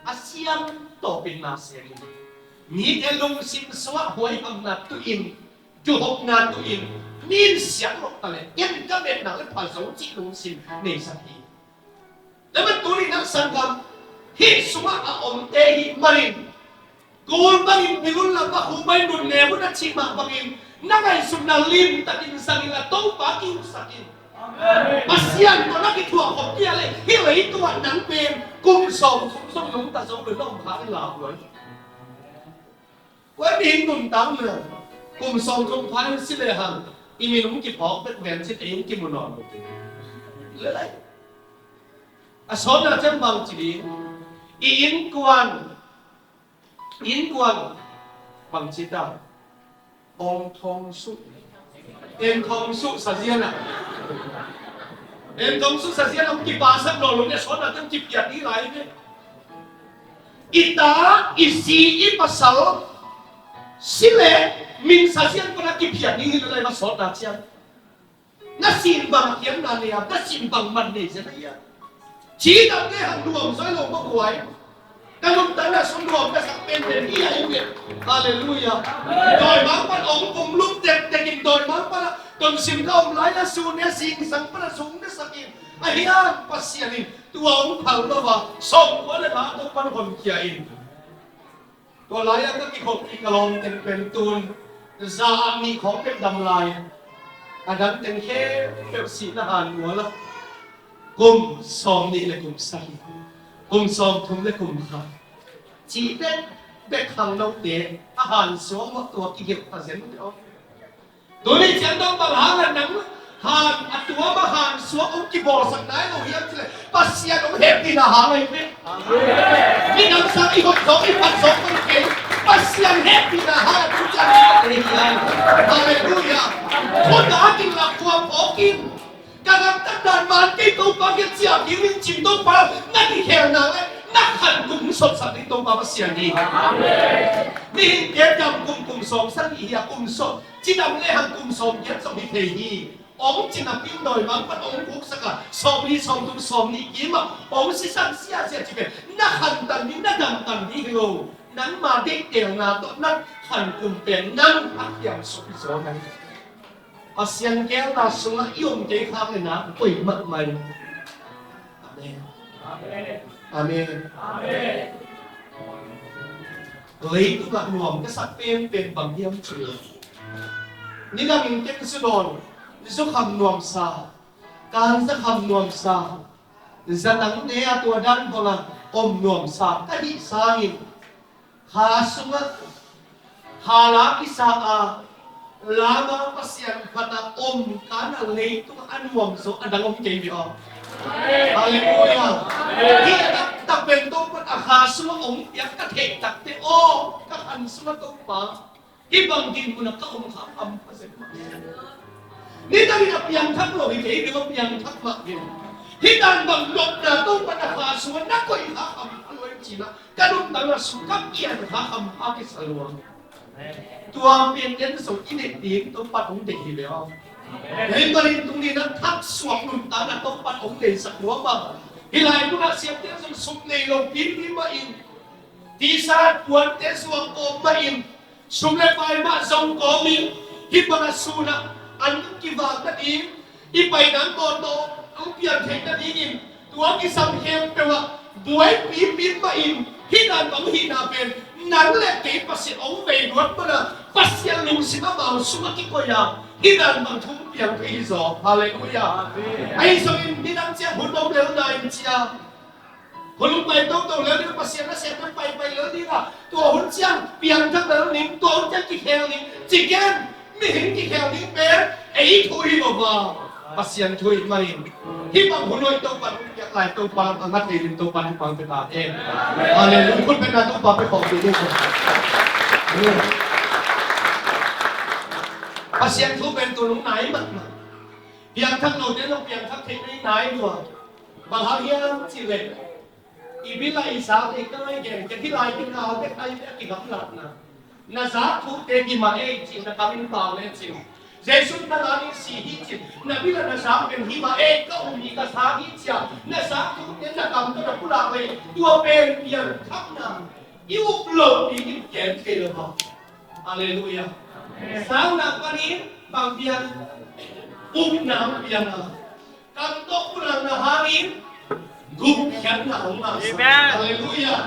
a siam tawpin na sem in, mite lungsim sungah huaihamna tuhin, duhopna tuhin, min siang loh ta le ken ka metna le pha zo cih lungsim neisak hi. Tua man tuni na sanggam hih sungah a omte hih manin, kul bangin bil un la, vakhu bangin nun nem un a cih mah bangin na ngaihsutna limtakin zangin la Topa kiuhsak in. Pasian tawh na kithuah khop kia le hih leitungah nang pen kum sawmthum zong nungta zo lo na om kha in la huai. Kua mihing nuntakna kum sawmthum pha in si lehang i min hong kiphawk bek ven cin ei hong kimu nawn lo. Lelai. A sawtna ciang bang ci ding, i innkuan, innkuan bang ci ta, ong thong suh, en thong suh sa zian a, en thong suh sa zian a hong kipahsak nawn lo ne, sawtna ciang kiphiat ding lai ne. I ta, i zi, i pasal si leh min sa zian pana kiphiat ding hi lelai va sawtna ciang. Na sin bang a khiamna nei a, na sin bang man nei zen a hia. Cidam le hang nuam zoi lo mah huai. Ka nuntakna sung nuam ka sak penpen hi a hi ve. Halleluiah. Dawimangpan ong pumlum tektekin dawimangpan a tonsim ka om lai a sun ne singsang pan a sung ne sakin a hiam Pasian in tua ong phal lo a sawmkua le nga Topan honkhia in. Tua lai-ah ka kikhop i ka lawm teng pen tun za ah nih khawng peuh dam lai. A dang teng khempeuh sihna han nual ah kum sawm nih le kum sagih, kum sawm thum le kum khat cih bek bek khangnote a han suak mah tua kigelh ta zen uh. Tuni ciang dong bang hang a nang han a tuam a han suak hong kibawlsak nai lo hiam cih leh Pasian hong hehpihna hang ahi ve. Midang sang i hot zawng i phat zawng bang kei, Pasian hehpihna hang a tu ciang hong hehpihna hi. Halleluiah. Khut a kin lak tuam awk in ka gamtat dan man kei Topa kiang ciah kik ning cin Topa na kikhelna le na khan kum sotsak ding Topa Pasian hi. Mihingte dam kum kum sawm sagih hi a kum sawm Cidam le hang kum sawm giat zong hi thei hi. Ong ci napi in dawimangpan ong khuksak a sawm nih sawm thum sawm nih kim a ong sisan siasia ci pen na khantan ding na damtan ding hi lo. Nangma deihtelna tawh na khan kum pen nang a kiam suk hi zaw nang. Pasian geelna sungah i om kei khak le na poi mahmah hi. Amen. Amen. Amen. Leitungah nuam ka sak penpen bang hiam cih leh nidangin ken zu dawn, zu kham nuamsa, kan za kham nuamsa, zatangte a tua dan bangah om nuamsa ka hih sangin kha sungah kha la kisa a lama Pasian phatah om kana leitungah a nuam zo a dang om kei ve aw. Halleluiah. Hih a taktak pen Topa a kha sungah om piak ka theih takte aw, ka khan sungah Topa Hih bang dinmun ah ka om kha kham, Pasian. Nidangin a piangthak lo hi kei, a piangthak mah hi. Hih dan bang nopna Topa na kha sungah na koih kha kham a lua hi, ci-in ah ka nuntakna sung ka pian kha kham a kisa lua. Tua pian en zong i neih ding Topa hong deih hi ve aw. Hei, manin tuni-in ah thaksuak nuntakna Topa hong deihsak lua mah. Hih lai munah siamte zong sum nei lo pipi mah in, tisa puante zuak kawm mah in, sum le pai mah zong kawm in, hih bang a sun ah an kivak nading, i pai nang mawtaw hong piang theih nadingin, tua kisam khempeuh ah buaipipi mah in, hih dan bang hihna pen nang le kei Pasian hong vei luat man a, Pasian lungsim amau sungah kikoih a, hih dan bang thu piang thei hi zaw. Halleluiah. Ahi zongin nidang ciang hun om lel nai in cia, hun pai toto lel ding, Pasian nasepna paipai lel ding a, tua hun ciang piangthak lel ding, tua hun ciang kikhel ding, ci gen. Mihing kikhel ding pen ei thu hi lo va, Pasian thu hi manin, hih bang hun hoih Topa hong piak lai Topa a ngat thei ding Topa thupha pia ta hen. Halleluiah. Khut bengna Topa pia khawm ding. Pasian thu pen tu nung nai mahmah. Piangthak lote zong piangthak theih nading nai lua. Bang hang hiam cih leh, i bil a i zak, i kai, gen, gen, hih lai ding a, a bek a, i bek a kigamlatna. Na zak thute hi mah ei, ci-in na kam in pau le cin. Jesu na la ding si hi cin. Na bil a na zak pen hi mah ei, ka um hi, ka zak hi ci-a na zak thute na kam tawh na pulak le, tua pen piangthakna. I up loh ding in kem thei lo maw. Halleluiah. Sangna panin bang piang? Upna piang a, kam tawh pulakna hangin gupkhiatna hong ngah. Amen. Halleluiah.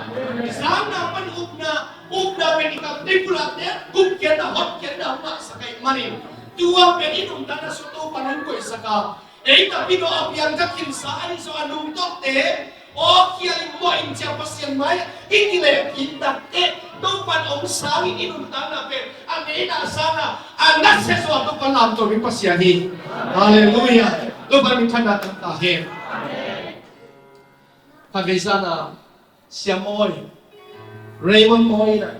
Sangna pan upna, upna pen i kam tawh pulakte gupkhiatna, hotkhiatna hong ngahsak ahih manin, tua pen i nuntakna sung Topa hong koihsak a, ei tapi no a piangthak khinsa ahi zong a nungtawte, aw khial in muah in ci-a Pasian mai-ah i kilem khin takteh, Topa hong sang in i nuntakna pen a ngeina sangin a nasia zaw a Topa lamto ding Pasian hi. Halleluiah. Topa minthanna tang ta hen. Kha vei zan a Sia Mawi, Raymond Mawi in ah,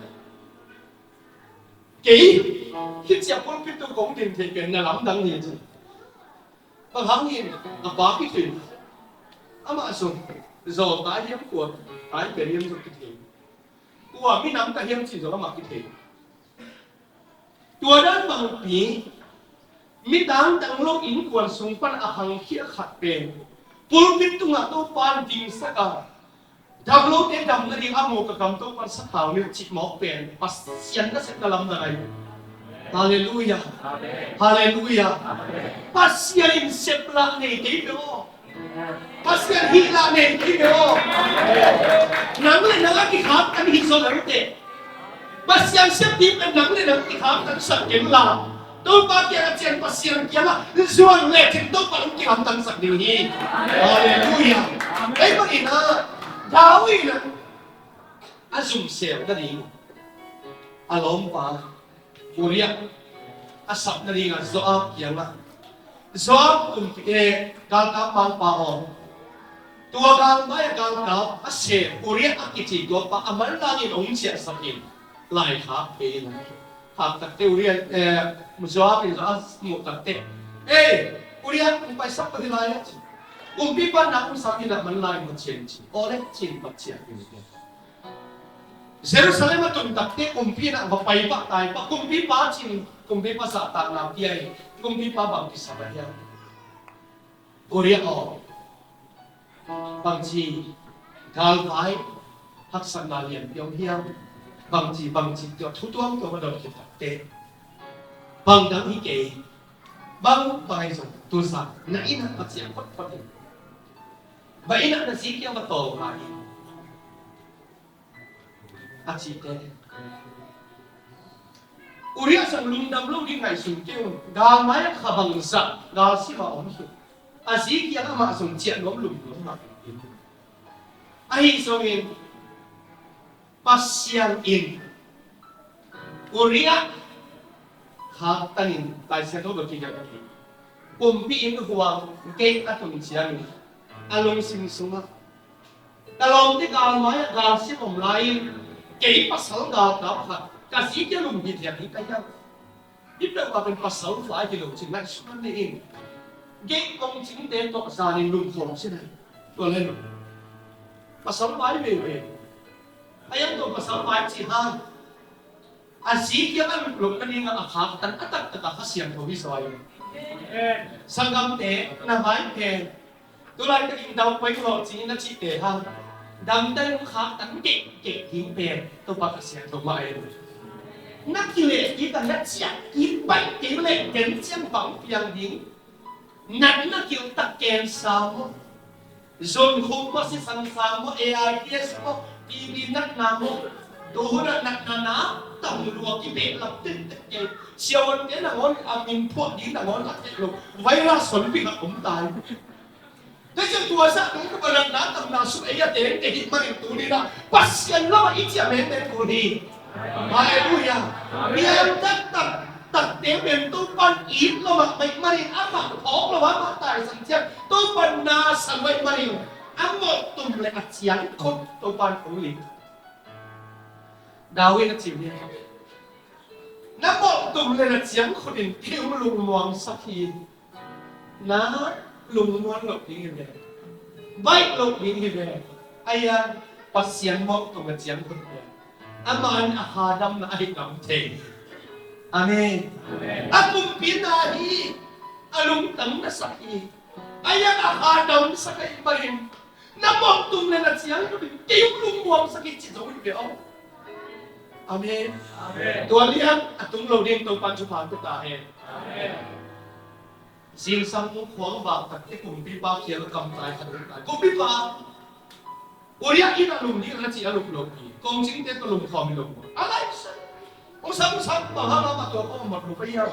kei hih ciah pulpit tung kong ding thei pen na lamdang hi, ci. Bang hangin a pa kithei. Amah zong zawl tai hiam, kua tai pen hiam zong kithei. Kua minam ka hiam cih zong amah kithei. Tua dan bangpi, midang dang lo innkuan sung pan a hangkhia khat pen pulpit tungah Topa'n dingsak a, dang lote dam nading a mawk a kam Topa'n sathau ni uh cih mawk pen Pasian nasepna lamdang ahi. Halleluiah. Amen. Halleluiah. Amen. Pasian in sep lah nei kei ve aw. Pasian hih lah nei kei ve aw. Nang le nang a kikhaktan hi zaw lel teh. Pasian sep ding pen nang le nang kikhaktansak kei la, Topa kiangah cian, Pasian kiangah zuan lecin Topa hong kihamtangsak ding hi. Halleluiah. Ei, bangin ah David in ah a zumsel nading a lawmpa Uriah a sap nadingah Joab kiangah, Joab kumpi, eh, galkap mangpa aw, tua galmai-ah galkap a sem Uriah a kici tuapa a manlangin hong ciahsak in, laikhak kei in. Khak takteh Uriah, eh, Joab in Joab muh takteh, ei, Uriah, hong paisak pah hi lai a, ci. Kumpipa na hong sam in ah manlangin va ciah in, ci. Aw le, ci-in va ciah in. Jerusalem a tun takteh kumpi in ah va pai pah, tai pah, kumpipa, ci-in kumpipa zahtakna pia in, kumpipa bang kisam a hiam? Uriah aw, bangci galvai haksatna lianpi om hiam? Bangci, bangci, tua thu tuamtuam a dot khit takteh, bang dang hi kei, bang, bang ahi zong tu zah na inn ah va ciah photphot in, va inn ah na zi kiang va tawl lai in, a cihte. Uriah zong lungdam lo ding ngaihsun kei un. Galmai-ah kha bangzah galsim a om hi. A zi kiang amah zong ciah nuam lum nuam mah hi. Ahi zongin Pasian in Uriah khaktan in, Lai Siangtho bang kigelh hi. Kumpi inn huang gate a tun ciangin a lungsim sungah, ka lawmte galmai-ah galsim om lai-in, kei pasal galkap khat Ka zi kia lum hi thiang hi ka hiam? Hi peuh ka pen pasal vai hi lo cin ngaihsut ni in. Gei kong cingte tawh zanin lum khawm cin a. Tua le lo. Pasal vai veve. A yang tawh pasal vai ci hang. A zi kiang a lut loh nading a khaktan a taktak a Kha Siangtho hi zaw hi. Sanggamte na vai pen. Tulai ka ing dau pai lo ci na ci te hang. Dam dai lo khaktan kek kek ding pen. Topa Kha Siangtho mah e. Na kileh kik a na ciah kik baih kei leh ken ciang bang piang ding. Natna kiltak cancer maw, zon khuk maw, sisan sang maw, AIDS maw, TB natna maw, tu hun ah natna na tam lua kibehlap tektek kei. Siavuante nangawn a min phuah ding nangawn a theih lo. Virus honpi khat om tai. Tua ciang tua zah tung ka natna tamna suk ei a teng te hih manin tuni na Pasian lamah i ciah mengmeng kul hi. Halleluiah. Piang taktak takte pen Topan it lo mahmah manin amah phawk lo amah taisan ciang Topan na sa lo ahih manin a mawhtum le a ciangkhut Topan hong lik. David a cih hi. Na mawhtum le na ciangkhut in kei hong lungmuangsak hi. Na lungmuang loh ding hi ve. Baih loh ding hi ve. Ahi a Pasian mawhtum a ciangkhut hi ve. Amah in a hadamna a hi ngam thei. Amen. A kumpina hi. A lungtang na sak hi. Ahi a a hadamsak ahih manin na mawhtum le na ciangkhut in kei hong lungmuangsak hi ci zo hi ve aw. Amen. Tua lian a tung lo ding Topan thupha pia ta hen. Zingsang khuang vak takte kumpipa khial a kamtai khat om tai. Kumpipa Uriah inn ah lum ding a ci a lum lo hi. Kong cingte tawh lum khawm hi lo. A laisa. Hong sam sam bang hang a mah tua kong mawh lo pai hiam?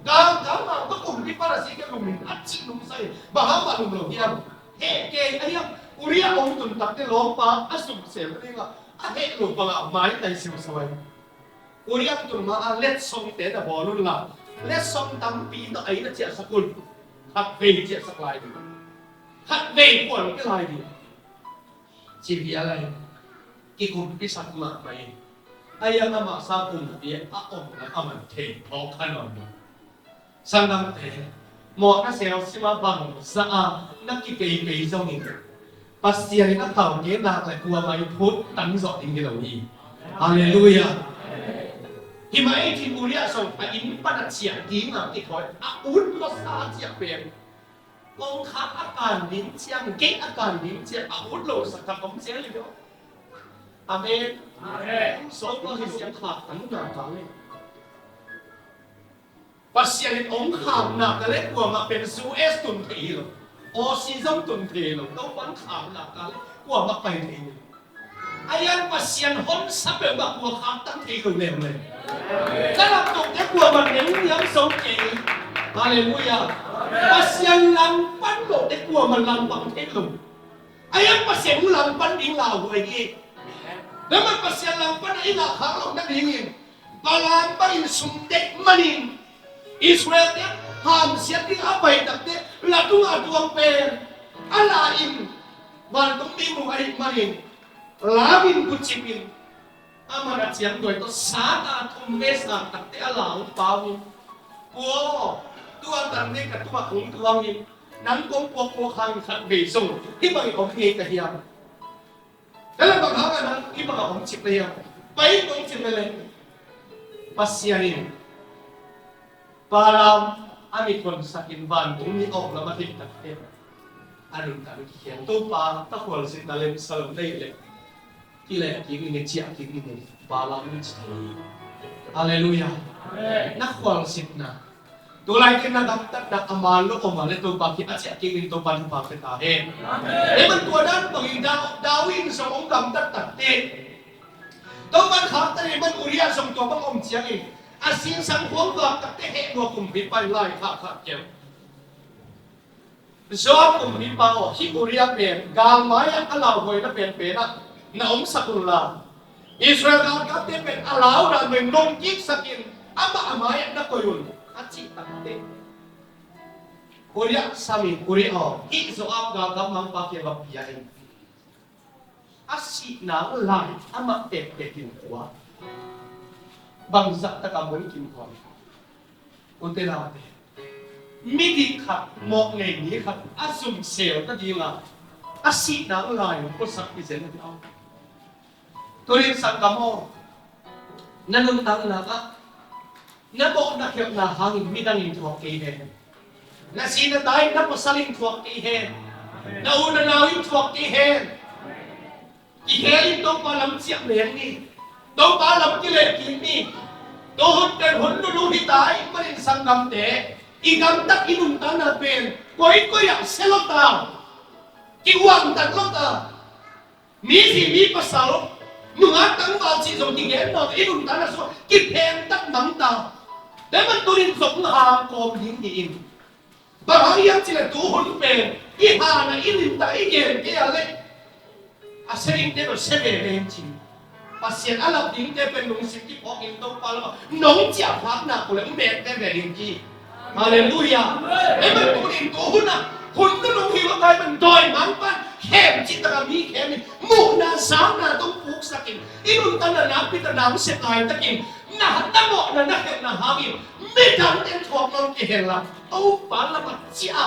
Gang gang mah tua kumpipa na zi kia lum in a ci lum sa hi. Bang hang mah lum lo hiam? Heh kei a hiam? Uriah hong tun takte lawmpa a sum sel ding a a heh lo bang a maitai siusiau a hi. Uriah tun ma a letsongte na bawl un la, letsong tampi tawh ei na ciahsak un. Khat vei ciahsak lai ding, khat vei puan pia lai ding. Ci vial a hi. Kikumpisak mahmah hi. A hiang amah sa kumpi a omna a man thei phawk kha nawn lo. Sanggamte, mawhna sel sima bang zah a na kipeipei zongin Pasian in a thau ke nak le kuamah i phut tang zawh ding hi lo hi. Halleluiah. Hi mah ei cin Uriah zong a inn pan a ciah ding a kithawi a ut lawsa a ciah pen kongkhak a kan ding ciang, gate a kan ding ciang a ut lo sak khat om ciang hi lo. Amen. Amen. Sawlpa Kha Siang khak tang na ta le. Pasian in hong khakna ka le kuamah pen U S tun thei hi lo. Aussie zong tun thei hi lo. Topan khakna ka le kuamah pai thei hi lo. A hiang Pasian hon sa peuhmah kua khak tang thei lo leuleu. Ka lam tungte kuamah neng niam zo kei. Halleluiah. Pasian langpan lote kuamah langpang thei lo. A hiang Pasian langpan ding lauhuai hi. Tua mah Pasian langpan a i ngah khak loh nadingin Balaam bangin sum deih manin Israelte hamsiat ding a pai takte la tungah a tuang pen a la in vantungmi mu ahih manin lam in bucip in a man a ciangduai tawh sat a thum ve sat takte a la hong pau in, Pu aw, tua tan ne ka tungah hong tuang in nang kong puakpuak hangin khat vei zong hih bangin om ngei ka hiam? Tua leh bang hangin nang hih bangah hong cip na hiam? Pai in hong cip leh leh Pasian in Balaam a mit honsakin vantungmi awk lam a theih takte a nuntak in kikhian. Topa, ka khualzinna lemsa lo nei leh kileh kik ning e, ciah kik ning e, Balaam in ci thei hi. Halleluiah. Amen. Na khualzinna, tulai kei na gamtatna a man lo om a leh Topa kiang a ciah kik ning, Topa in thupha pia ta hen. Amen. Ei man tua dan bangin David in zong hong gamtat takte Topa in khaktan ei man Uriah zong tua bang om ciangin a zingsang khuang vak takte heh lua kumpipa in lai khak khak kei. Joab kumpipa aw, hih Uriah pen galmai ah a lauhuaina penpen ah na omsak un la, Israel galkapte pen a lau dan pen nong kiksakin amah a mai-ah na koih un a cih takte Uriah samin, Uriah aw, hih Joab galkap mangpa kiangah pia in. A sihna lai amah tektek in tua. Bangzah taka mun kim tuan. Ute naute, midik khat, mawh nei mi khat a zum sel ta ding a, a sihna lai puasak i zen a. Tunin sanggam aw, na nuntakna ah na mawhna khelhna hangin midang in thuak kei hen. Na si na tai na pasal in thuak kei hen. Na u na nau in thuak kei hen. Kikhel in Topa lam ciah meng ni. Topa lam kileh kik ni. Tua hun pen hun nunu hi ta ahih manin sanggamte, i gamtat i nuntakna pen koikoi ah sia lo ta, kiuangtat lo ta. Mi zi mi pasal, nungak tangval cih zong kigen nawn, i nuntakna sungah kiphengtat mang ta. Tua man tunin zong hang kawm ding hi in. Bang hang hiam cih leh tu hun pen i hana i limtak i gen kei a leh a sia dingte lo sia veve in cin. Pasian a lap dingte pen lungsim kiphawk in Topa lamah nong ciah phakna uh leh um mek veve ding hi. Halleluiah. Amen. Tunin tu hun ah hun nunung hi lo tai man dawi mangpan khem cih taka mi khem in muhna zakna tong puksak in i nuntakna nakpi tak na hong sep laitakin na na mawhna na khelhna hangin midangte thuak nawn kei hen la Topa lamah ciah a,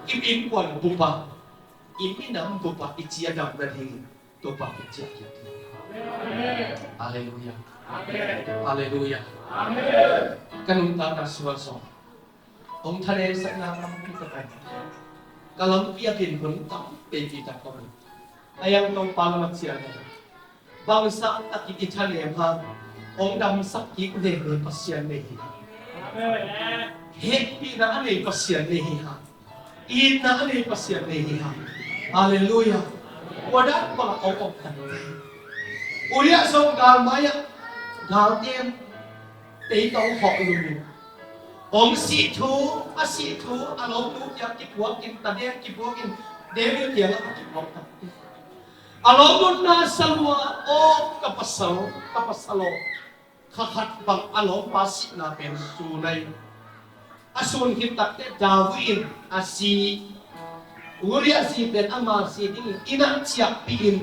i innkuan bup ah, i minam bup ah i ciah dam nading Topa kiang ciah kik ding. Halleluiah. Halleluiah. Ka nuntakna sual sawm. Hong thanesakna tampi ka kai. Ka lampi a dinmun tampi tak ka um. A yang Topa lamah ciah na. Bangzah takin i thanem hang hong damsak kik veve Pasian nei hi. Hehpihna a nei Pasian nei hi hang. Itna a nei Pasian nei hi hang. Halleluiah. Tua dan bangah hong om ta. Uriah zong galmai ah galten tei tawh hong khawh lum in hong sih thu, a sih thu a lawmnu kiang kipuak in, ta deng kipuak in, David kiangah a kipuak ta. A lawmnu na sa lua, aw ka pasal, ka pasal aw. Kha khat bang a lawmpa sihna pen sun a, a sun khit takteh David in a si, Uriah zi pen ama si dingin inn ah ciahpih in,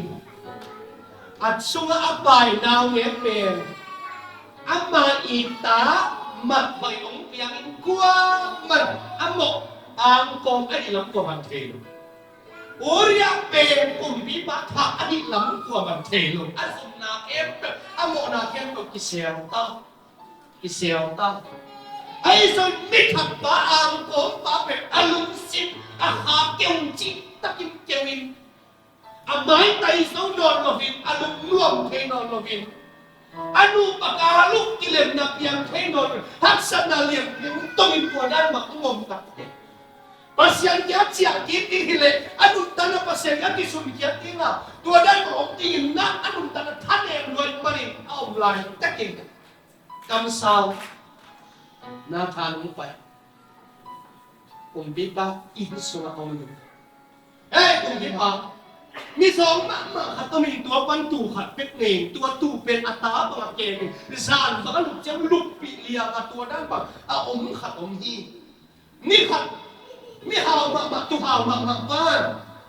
a sungah a pai naungek pen ama ii ta mah bangin hong piangin kuaman a mawh angkawm a nih lam kuaman thei lo. Uriah pen kumpipa thah a nih lam kuaman thei lo. A zumna khempeuh, a mawhna khempeuh kisel ta. Kisel ta. Ahi zongin mi thatpa angkawmpa pen a lungsim a kha keu cih takin keu in, a maitai zo nawn loin, a lungnuam thei nawn loin, a nupa kal uh kilemna piang thei nawn loin, haksatna lianpi tongin tua dan mah hong om takteh Pasian kiang ciah kik ding hi leh a nuntakna Pasian kiang kisun khiat ding a, tua dan mah om dingin na a nuntakna thanem lua ahih manin a om lai takin kamsang Nathan hong pai. Kumpipa inn sungah om in, hei kumpipa, mizawng mahmah khat om in, tua pan tuu khat bek nei in, tua tuu pen a ta bangah kem in, zan bangah lup ciang luppih liang a, tua dan bang a om khat om hi. Ni khat mihau mahmah, tuuhau mahmah pa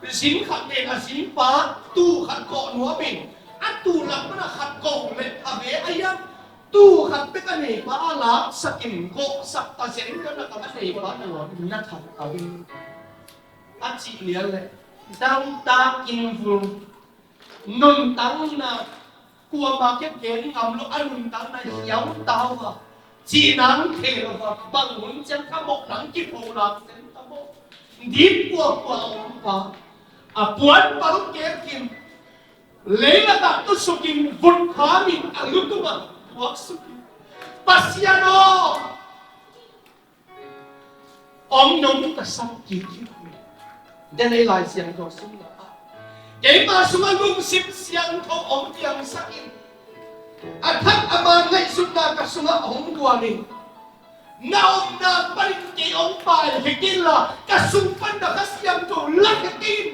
zin khat nei in, a zinpa tuu khat kawh nuam in, a tuu lak pan a khat ko leh a ve a hiam. Tuu khat bek a neipa a laksak in, kawhsak ta zen, tua na kam a neipa na lawm in na that a ve. A cih lian leh dangtak in vul, nuntakna kuamah kiang gen ngam lo, a nuntakna hiau ta uh a, cih nang thei lo a, bang hun ciang ka mawh nang kipho lak zen ta maw. Dip kuakua a om pa, a puan pal kek in, leilakah tusuk in, vut kham in, a lu tungah tuaksuk in, Pasian aw, hong nong tasak kik in. Den ei Lai Siangtho sungah, keima sungah lungsim siangtho hong piangsak in, a thak a man ngaihsutna ka sungah hong guan in, na omna panin kei hong paikhia kei inla, ka sung pan na Kha Siangtho lakhia kei in.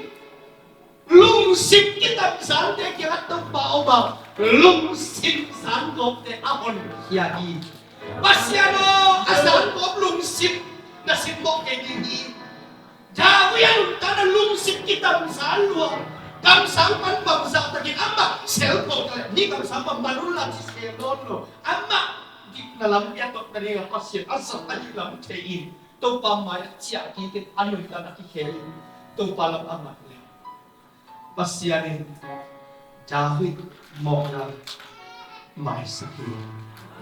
Lungsim kitamzante kiangah Topa om a, lungsim zangawpte a honkhia hi. Pasian aw, a zangawp lungsim na simmawh kei ding hi. David a nuntakna lungsim kitamzan lua. Kamsang pan bangzah takin amah selpho ta leh, ni kamsang pan man unla ci sem nawn lo. Amah na lam i a tawpna dingah Pasian a zat ahih lam thei in, Topa mai-ah ciah kik in, a nuntakna kikhel in, Topa lam a ngai le. Pasian in David mawhna maisak hi.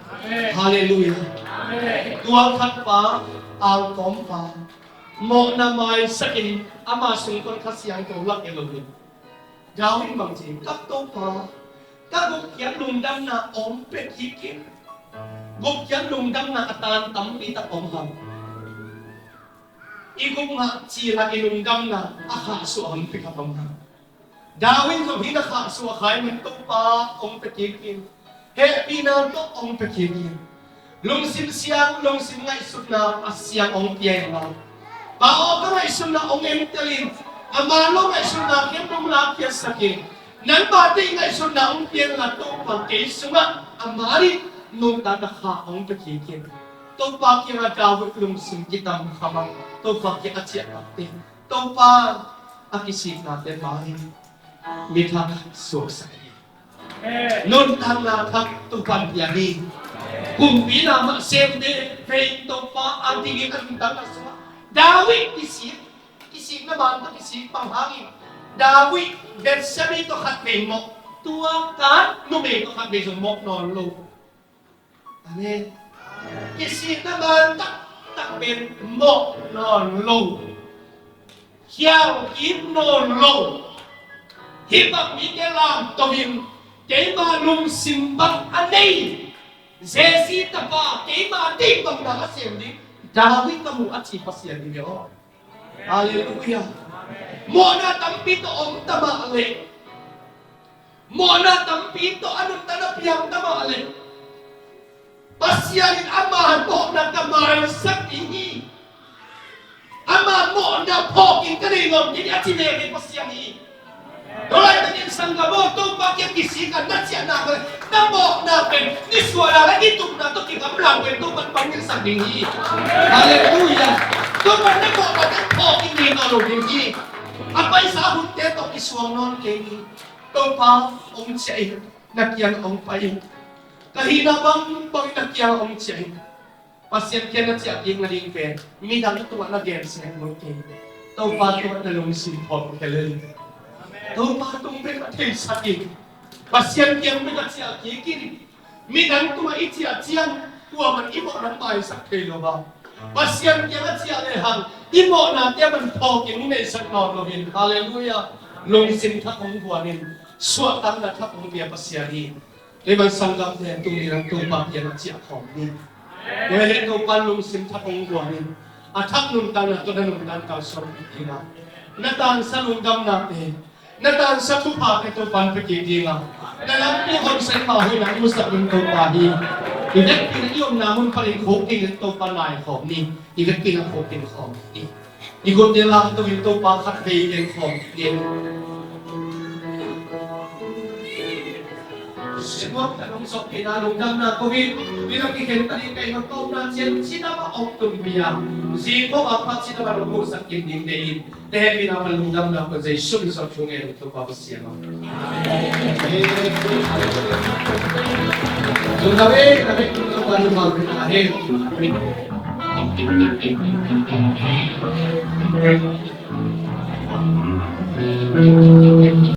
Amen. Halleluiah. Amen. Tualthatpa, angkawmpa, mawhna maisak in ama sung pan Kha Siangtho lak hi lo hi. David bang ci, ka Topa, ka gupkhiat lungdamna hong pia kik in. Gupkhiat lungdamna a tan tampi tak om hang. I gupna cil ah i lungdamna a khahsuah hong pia kha om hang. David zong hih na khahsuah khai man Topa hong pia kik in. Hehpihna tawh hong pia kik in. Lungsim siang, lungsim ngaihsutna a siang hong pia in la. Pa aw, ka ngaihsutna hong entel in. Ama lo ngaihsutna kem hong lakhiatsak in. Nangmah tei ngaihsutna hong pia in la, Topa kei sungah ama ding nuntakna kha hong pia kik in. Topa kiangah David lungsim kitam kha bang, Topa kiangah a ciah takte, Topa a kisiknate mai mi thak suaksak hi. Nuntakna thak Topa'n pia hi. Kumpi na mah sem te, vei Topa a dingin a nuntakna sungah David kisik, kisikna man tawh kisik bang hangin David Bethseba tawh khat vei mawh, tua kan numei tawh khat vei zong mawh nawn lo. Amen. Kisikna man taktak pen mawh nawn lo. Khial kip nawn lo. Hih bang mite lamto in, keima lungsim bang a nei, Jesse tapa, keima ding bang na a sem ding David ka mu a ci Pasian hi ve aw. Halleluiah. Mawhna tampi tawh om ta mah leh, mawhna tampi tawh a nuntakna piang ta mah leh, Pasian in ama mawhna ka maisak ding hi. Ama mawhna phawk in ka nei nuam ding hi a ci veve Pasian hi. Tua laitakin sanggam aw, Topa kiang kisik a na ciah nak leh, na mawhna pen nisuahna leh i tupna tawh kigamla pen Topa'n pangngilhsak ding hi. Halleluiah. Topa'n na mawhna tawh phawk in nei nawn lo ding hi. A paisa hunte tawh kisuang nawn kei ni. Topa hong ciah in, na kiang hong pai in. Ka hihna bangbang in na kiang hong ciah in. Pasian kiang na ciah kik nading pen midang tungah na gensiat lo kei. Topa tungah na lungsim phawk kei lel. Topa tung bek a theisak in. Pasian kiang bek a ciah kik in. Midang tungah i ciah ciang kuaman i mawhna maisak thei lo a, Pasian kiang a ciah lehang i mawhnate man phawk in i neihsak nawn lo in. Halleluiah. Lungsim thak hong guan in. Suahtakna thak hong pia Pasian hi. Kei bang sanggamte tuni in Topa kiang a ciah khawm ni. Tua hi leh Topa lungsim thak hong guan in, a thak nuntakna tawh na nuntak kalsuan ding a, na tansa lungdamnate, na tansa thuphate Topa'n pia kik ding a, na lampi honsa in mah hoihna hong musak ding Topa hi. I vekpi in i omna mun panin khuk dingin Topa nai khawm ni. I vekpi in khuk ding khawm ni. I gutte lamto in Topa khat vei gen khawm ni. Singawk na lungsuahpihna lungdamna ko hi. Midang kikhen ta ding ka i hong tawpna ciang cina mah hong tunpih a, zi khawng a pat cina mah hong musak kik ding deih in. Te hehpihna pan lungdamna ko Jesu min suang thu ngen Topa Pasian aw. Lungdam e, na vek Topa lungdam e.